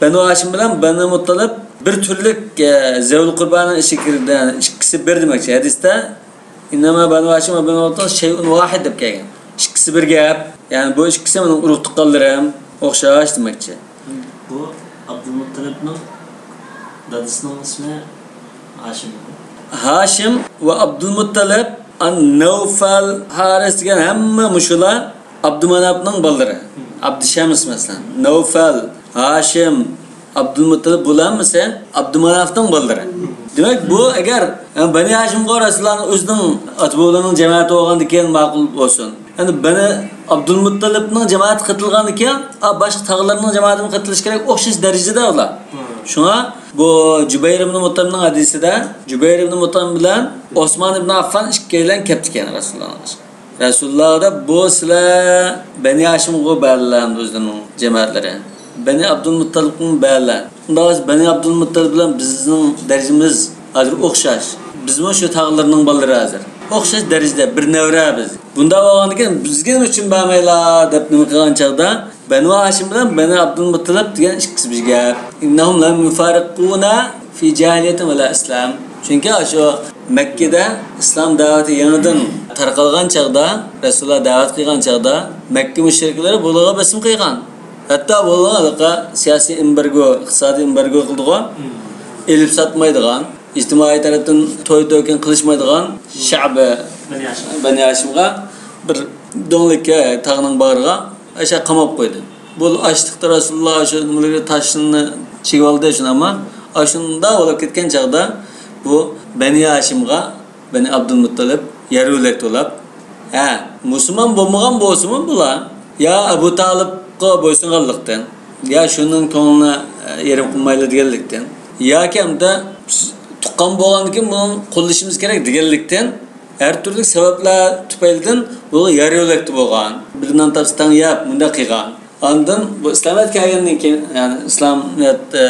بەنۇ ھاشىم بىلەن بەنۇ مۇتتەلىب بىر تۈرلۈك، ئە، زەۋۇل قۇربانىنىڭ ئىچىگە كىرىدۇ، ئىككىسى بىر دېمەكچى. ھەدىستە إنما بنو هاشم وبنو المطلب شيء واحد دەپ كەلگەن. ئىككىسى بىر گەپ. يەنى بۇ ئىككىسى مېنىڭ ئۇرۇق تۇغقانلىرىم، ئوخشاش دېمەكچى. بۇ ئابدۇلمۇتتەلىبنىڭ دادىسىنىڭ ئىسمى ھاشىم. ھاشىم ۋە ئابدۇلمۇتتەلىب، ئان نەۋفەل، ھارىس دېگەن ھەممە مۇشۇلار ئابدۇماناپنىڭ بالىلىرى. ئابدۇشەمس مەسىلەن، نەۋفەل، ھاشىم، ئابدۇلمۇتتەلىپ، بۇلار ھەممىسى ئابدۇماناپنىڭ بالىلىرى. دېمەك، بۇ ئەگەر، يەنى بەنى ھاشىمغا رەسۇلۇللانىڭ ئۆزىنىڭ ئاتا-بوۋىلىرىنىڭ جەمەتى بولغاندىكىن ماقۇل بولسۇن. يەنى بەنى ئابدۇلمۇتتەلىپنىڭ جەمەتى قېتىلغاندىكىن، ئا، باشقا تاغىلارنىڭ جەمەتىمۇ قېتىلىشى كېرەك، ئوخشاش دەرىجىدە ئۇلار. شۇڭا بۇ جۇبەير ئىبنى مۇتئىمنىڭ ھەدىسىدە جۇبەير ئىبنى مۇتئىم بىلەن ئوسمان ئىبنى ئاففان ئىككىيلەن كەپتىكەن رەسۇلۇللانىڭ قېشىغا. رەسۇلۇللا دەپ، بۇ سىلەر بەنى ھاشىمغۇ بەرلەر ئۆزلىرىنىڭ جەمەتلىرى. بەنى ئابدۇلمۇتتەلىپقىمۇ بەرلەر. ئۇنداق بولسا بەنى ئابدۇلمۇتتەلىپ بىلەن بىزنىڭ دەرىجىمىز ھازىر ئوخشاش. بىزمۇ شۇ تاغىلىرىنىڭ بالىلىرى ھازىر. ئوخشاش دەرىجىدە بىر نەۋرە بىز. بۇنداق بولغاندىكىن بىزگە نېمە ئۈچۈن بەرمەيلا دەپ نېمە قىلغان چاغدا، بەنۇ ھاشىم بىلەن بەنۇ ئابدۇلمۇتتەلىپ دېگەن ئىككىسى بىر گەپ. ئىننەھۇم لەم يۇفارىقۇنا فى جاھىلىيەتىن ۋەلا ئىسلام. چۈنكى ئاشۇ مەككىدە ئىسلام دەۋەتى يېڭىدىن تارقالغان چاغدا، رەسۇلۇللا دەۋەت قىلغان چاغدا، مەككە مۇشرىكلىرى بۇلارغا بېسىم قىلغان. ھەتتا بۇلارغا سىياسىي ئېمبارگو، ئىقتىسادىي ئېمبارگو قىلىدىغۇ، ئېلىپ ساتمايدىغان، ئىجتىمائىي تەرەپتىن توي تۆكۈن قىلىشمايدىغان شەئبى بەنى ھاشىم. بەنى ھاشىمغا بىر دۆڭلۈككە، تاغنىڭ باغرىغا ئاشۇ قاماپ قويدى. بۇ ئاچلىقتا رەسۇلۇللا شۇ نېمىلىرى تاشلىنى چىگىۋالدى شۇنداقمۇ؟ ئاشۇنداق بولۇپ كەتكەن چاغدا بۇ بەنى ھاشىمغا بەنى ئابدۇلمۇتتەلىپ يەر يۆلەك تولاپ، ھە، مۇسۇلمان بولمىغان بولسىمۇ بۇلار، يا ئەبۇ تالىپقا بويسۇنغانلىقتىن، يا شۇنىڭ كۆڭلىنى، ئە، يېرىم قىلمايلى دېگەنلىكتىن، ياكى ئەمدى بىز تۇغقان بولغاندىكىن بۇنى قوللىشىمىز كېرەك دېگەنلىكتىن، ھەر تۈرلۈك سەۋەبلەر تۈپەيلىدىن بۇ يەر يۆلەكتە بولغان. بىر نان تاپسا تەڭ يەپ، مۇنداق قىلغان. ئاندىن بۇ ئىسلامىيەت كەلگەندىن كېيىن، يەنى ئىسلامىيەت، ئە،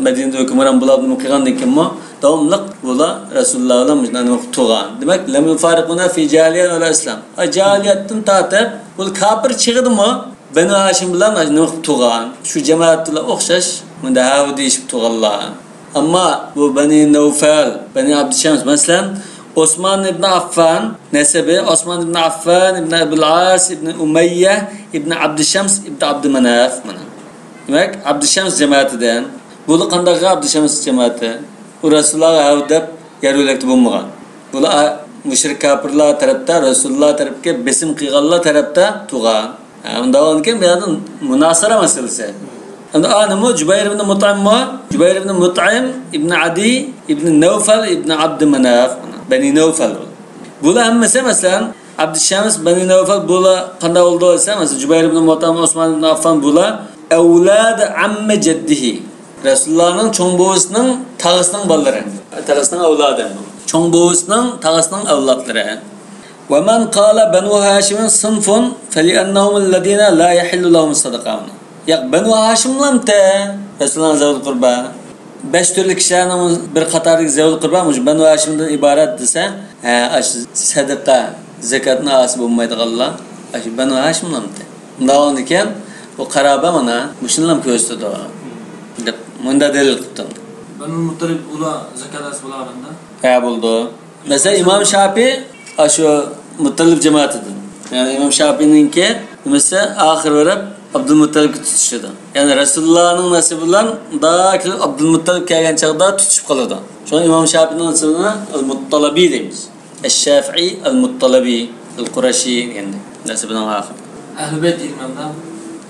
مەدىنىدە ھۆكۈمران بولۇپ نېمە قىلغاندىن كېيىنمۇ داۋاملىق بۇلار رەسۇلۇللا بىلەن مۇشۇنداق نېمە قىلىپ تۇرغان. دېمەك، لەم يۇفارىقۇنا فى جاھىلىيە ۋەلا ئىسلام. ئە، جاھىلىيەتتىن تارتىپ، بۇ كاپىر چېغىدىمۇ بەنۇ ھاشىم بىلەن مۇشۇنداق نېمە قىلىپ تۇرغان. شۇ جەمائەت بىلەن ئوخشاش، مۇنداق ھەۋە دېيىشىپ تۇرغانلار. ئەمما بۇ بەنى نەۋفەل، بەنى ئابدۇشەمس، مەسىلەن، ئوسمان ئىبن ئاففان نەسەبى، ئوسمان ئىبن ئاففان ئىبن ئەبۇل ئاس ئىبن ئۇمەييە ئىبن ئابدۇشەمس ئىبن ئابدۇماناف، مانا. دېمەك، ئابدۇشەمس جەمەتىدىن. بۇلار قانداق ئابدۇشەمس جەمەتى؟ ئۇ رەسۇلۇللاغا ھەۋە دەپ يەر يۆلەكتە بولمىغان. بۇلار مۇشرىك كاپىرلار تەرەپتە، رەسۇلۇللا تەرەپكە بېسىم قىلغانلار تەرەپتە تۇرغان. ھە، ئۇنداق بولغاندىكىن بۇ يەردە مۇناسىرە مەسىلىسى. ئەمدى ئانىمۇ جۇبەير ئىبن مۇتئىممۇ؟ جۇبەير ئىبن مۇتئىم ئىبن ئەدىي ئىبن نەۋفەل ئىبن ئابدۇ ماناف. بەنى نەۋفەل بۇ. بۇلار ھەممىسى، مەسىلەن، ئابدۇشەمس، بەنى نەۋفەل، بۇلار قانداق بولدى دېسە، مەسىلەن، جۇبەير ئىبن مۇتئىم، ئوسمان ئىبن ئاففان، بۇلار ئەۋلادى ئەممى جەددىھى. رەسۇلۇللانىڭ چوڭ بوۋىسىنىڭ تاغىسىنىڭ بالىلىرى. تاغىسىنىڭ ئەۋلادى. چوڭ بوۋىسىنىڭ تاغىسىنىڭ ئەۋلادلىرى. ومن قال بنو هاشم صنف فلأنهم الذين لا يحل لهم الصدقة. ياق، بەنۇ ھاشىملامتى رەسۇلۇللانىڭ زەۋۇل قۇربا؟ بەش تۈرلۈك كىشىلەرنىڭ بىر قاتاردىكى زەۋۇل قۇربا مۇشۇ بەنۇ ھاشىمدىن ئىبارەت دېسە، ھە، ئاشۇ سەدىقە، زەكاتنى ئالسا بولمايدىغانلار ئاشۇ بەنۇ ھاشىملامتى؟ ئۇنداق بولغاندىكىن بۇ قارابە مانا مۇشۇنىلا كۆرسىتىدۇ دەپ مۇنداق دەلىل قىپتۇ. بەنۇ مۇتتەلىب ئۇلار زاكات ئالسا بولغاندا؟ ھە، بولىدۇ. مەسىلەن، ئىمام شاپىي ئاشۇ مۇتتەلىپ جامائىتىدىن. يەنى ئىمام شاپىينىڭكى نېمىسى ئاخىر بېرىپ ئابدۇلمۇتتەلىپكە تۇتىشىدۇ. يەنى رەسۇلۇللانىڭ نەسىبى بىلەن مۇنداق كېلىپ ئابدۇلمۇتتەلىپ كەلگەن چاغدا تۇتۇشۇپ قالىدۇ. شۇڭا ئىمام شاپىينىڭ نەسىبىنى ئەل مۇتتەلىبى دەيمىز. ئەششافىئى ئەل مۇتتەلىبى ئەل قۇرەشى دېگەندەك نەسىبىنىڭ ئاخىرى. ئەھلى بەيت دېگەن مەنىدە؟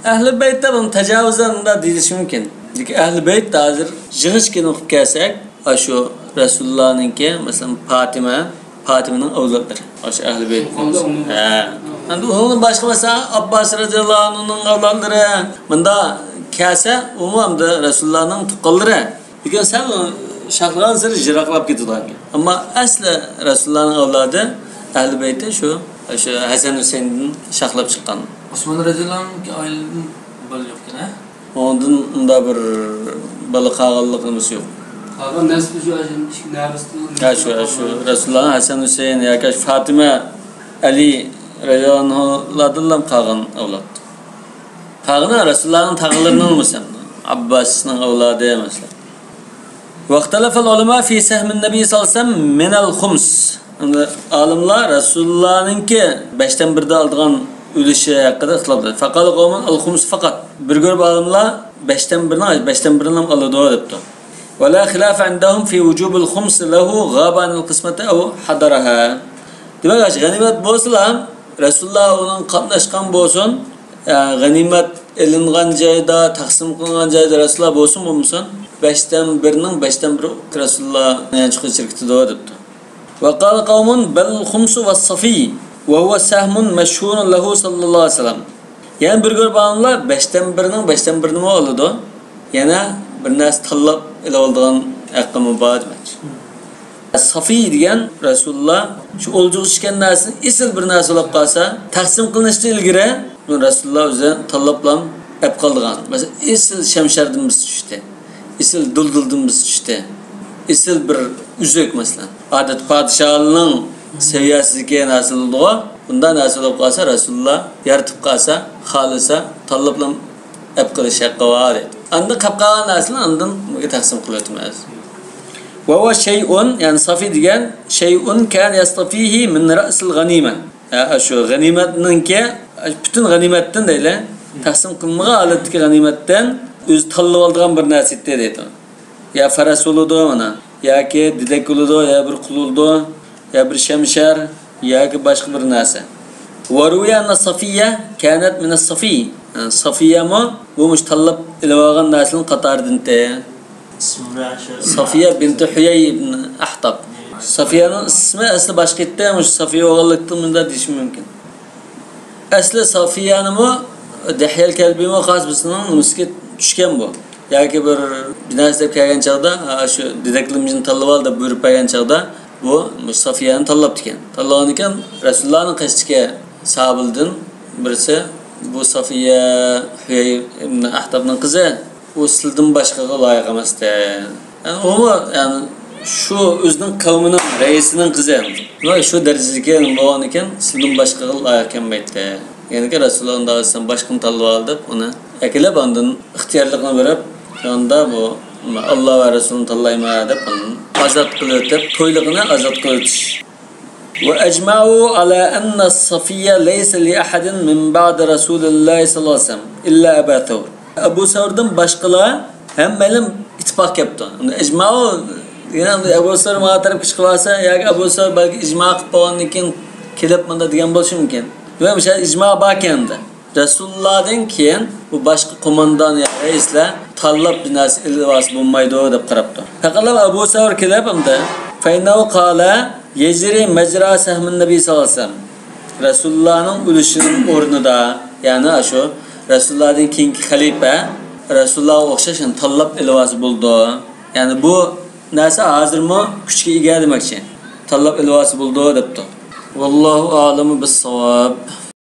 ئەھلى بەيت دە بۇنى تاجاۋۇزەن مۇنداق دېيىلىشى مۇمكىن. لېكىن ئەھلى بەيت ھازىر يىغىشكىنى ئوقۇپ كەلسەك، ئاشۇ رەسۇلۇللانىڭكى، مەسىلەن، پاتىمە، پاتىمىنىڭ ئەۋلادلىرى. ئاشۇ ئەھلى بەيت. ھە. ئەمدى ئۇنىڭدىن باشقا، مەسىلەن، ئابباس رەزىياللاھۇ ئەنھۇنىڭ ئەۋلادلىرى. مۇنداق كەلسە، ئۇمۇ ئەمدى رەسۇلۇللانىڭ تۇغقانلىرى. لېكىن سەل شاخلىغانسېرى يىراقلاپ كېتىدۇ. ئەمما ئەسلى رەسۇلۇللانىڭ ئەۋلادى، ئەھلى بەيتى شۇ، شۇ ھەسەن ھۈسەيىندىن شاخلاپ چىققان. ئوسمان رەزىياللاھۇ ئەنھۇنىڭ ئائىلىدىن بالا يوقكەن، ھە؟ ئۇنىڭدىن ئۇنداق بىر بالا قالغانلىق نېمىسى يوق. قالغان نەسلى شۇ ئىككى نەۋرىسىدىن. ھە، شۇ، شۇ رەسۇلۇللانىڭ ھەسەن ھۈسەيىن ياكى شۇ فاتىمە، ئەلى رەزىياللاھۇ ئەنھۇلاردىنلا قالغان ئەۋلاد. قالغىنى رەسۇلۇللانىڭ تاغىلىرىنىڭ مۇسەن، ئابباسنىڭ ئەۋلادى مەسىلەن. واختلف العلماء في سهم النبي صلى الله عليه وسلم من الخمس. ئەمدى ئالىملار رەسۇلۇللانىڭكى بەشتىن بىردە ئالىدىغان ئۈلۈشى ھەققىدە ئىختىلاپ قىلدى. فقال قومۇن الخمس فقط. بىر گۇرۇپ ئالىملار بەشتىن بىرنىڭ، بەشتىن بىرىنى ئالىدۇ دەپتۇ. ولا خلاف عندهم في وجوب الخمس له غاب عن القسمة أو حضرها. دېمەك، غەنىيمەت بولسىلا، رەسۇلۇللا ئۇنىڭ قاتناشقان بولسۇن، ئە، غەنىيمەت ئېلىنغان جايدا، تەقسىم قىلىنغان جايدا رەسۇلۇللا بولسۇن بولمىسۇن، بەشتىن بىرىنىڭ بەشتىن بىرى رەسۇلۇللا يانچۇقىغا كىرىپ كېتىدۇ دەپتۇ. وقال قوم بل الخمس والصفي وهو سهم مشهور له صلى الله عليه وسلم. يەنە بىر گۇرۇپ ئالىملار بەشتىن بىرنىڭ بەشتىن بىرىنىمۇ ئالىدۇ. يەنە بىر نەرسە تاللاپ ئېلىۋالىدىغان ھەققىمۇ بار دېمەكچى. سافىي دېگەن رەسۇلۇللا شۇ ئولجىغا چۈشكەن نەرسىنى ئېسىل بىر نەرسە بولۇپ قالسا، تەقسىم قىلىنىشتىن ئىلگىرى بۇنى رەسۇلۇللا ئۆزى تاللاپلا ئەپ قالىدىغان. مەسىلەن، ئېسىل شەمشەردىن بىرسى چۈشتى. ئېسىل دۇلدۇلدىن بىرسى چۈشتى. ئېسىل بىر ئۈزۈك، مەسىلەن. ئادەتتە پادىشاھلارنىڭ سەۋىيەسىزكەن ھاسىل بولىدىغۇ. بۇنداق نەرسە بولۇپ قالسا، رەسۇلۇللا يارىتىپ قالسا، خالىسا، تاللاپلا ئەپ قىلىش ھەققى بار دەيدۇ. ئاندىن قاپ قالغان نەرسىنى ئاندىن تەقسىم قىلىۋېتىمىز. ۋەھۇۋە شەيئۇن، يەنى سافىي دېگەن، شەيئۇن كان يەستەفىيھى مىن رەئسىل غەنىيمە. ھە، شۇ غەنىيمەتنىڭكى، پۈتۈن غەنىيمەتتىن دەيلى، تەقسىم قىلمىغان ھالەتتىكى غەنىيمەتتىن ئۆزى تاللىۋالىدىغان بىر نەرسە ئىدى دەيدۇ. يا پەرەس بولىدۇ مانا، ياكى دېدەك بولىدۇ، يا بىر قۇل بولىدۇ، يا بىر شەمشەر، ياكى باشقا بىر نەرسە. ۋەرۇۋىيە ئەننە سافىيە كانەت مىنەس سافىي. سافىيەمۇ بۇ مۇشۇ تاللاپ ئېلىۋالغان نەرسىنىڭ قاتارىدىن ئىدى. سافىيە بىنتى ھۈيەي ئىبن ئەھتاب. سافىيەنىڭ ئىسمى ئەسلى باشقا ئىدى، مۇشۇ سافىيە بولغانلىقتىن مۇنداق دېيىشىم مۇمكىن. ئەسلى سافىيەنىمۇ دەھيەل كەلبىمۇ خاس بىسىنىڭ نېمىسىگە چۈشكەن بۇ. ياكى بىر، بىر نەرسە دەپ كەلگەن چاغدا، «ھە، شۇ دېدەكلىرىمىزنى تاللىۋال» دەپ بۇيرۇپ بەرگەن چاغدا، بۇ، بۇ سافىيەنى تاللاپتىكەن. تاللىغاندىكىن رەسۇلۇللانىڭ قېشىدىكى ساھابىلىدىن بىرسى، «بۇ سافىيە ھۈيەي ئىبن ئەھتابنىڭ قىزى، ئۇ سىلىدىن باشقىغا لايىق ئەمەستە.» يەنى ئۇمۇ، يەنى شۇ ئۆزىنىڭ قەۋمىنىڭ رەئىسىنىڭ قىزى. ۋە شۇ دەرىجىدىكى بولغاندىكىن سىلىدىن باشقىغا لايىق كەلمەيتتى. يەنىكى رەسۇلۇللا ئۇنداق دېسەم باشقىنى تاللىۋال دەپ ئۇنى ئەكېلىپ ئاندىن ئىختىيارلىقنى بېرىپ، ئاندا بۇ، ئاللا ۋە رەسۇلنى تاللايمەن دەپ ئاندىن ئازاد قىلىۋېتىپ، تويلۇقىنى ئازاد قىلىۋېتىش. ۋە ئەجمەئۇ ئەلا ئەننە سافىيە لەيسە لىئەھەدىن مىن بەئدى رەسۇلىللاھى سەللەللاھۇ ئەلەيھى ۋەسەللەم ئىللا ئەبا سەۋر. ئەبۇ سەۋردىن باشقىلار ھەممەيلەن ئىتتىپاق كەپتۇ. ئەمدى ئىجمائۇ دېگەن ئەمدى ئەبۇ سەۋر ماڭا تەرەپكە چىقىپ قالسا ياكى ئەبۇ سەۋر بەلكى ئىجما قىلىپ بولغاندىن كېيىن كېلىپ مۇنداق دېگەن بولۇشى مۇمكىن. ياق، مۇشۇ ئىجما باركەن ئەمدى. رەسۇلۇللادىن كېيىن بۇ باشقا قوماندان يا رەئىسلەر تاللاپ بىر نەرسە ئېلىۋالسا بولمايدۇ دەپ قاراپتۇ. پەقەتلا ئەبۇ سەۋر كېلىپ ئەمدى فەئىننەھۇ قالە يەجرى مەجرا سەھمىن نەبىي سەللەللاھۇ ئەلەيھى ۋەسەللەم. رەسۇلۇللانىڭ ئۆلۈشىنىڭ ئورنىدا، يەنى ئاشۇ رەسۇلۇللادىن كېيىنكى خەلىپە رەسۇلۇللاغا ئوخشاش يەنى تاللاپ ئېلىۋالسا بولىدۇ. يەنى بۇ نەرسە ھازىرمۇ كۈچكە ئىگە دېمەكچى. تاللاپ ئېلىۋالسا بولىدۇ دەپتۇ. ۋاللاھۇ ئەئلەمۇ بىسساۋاب.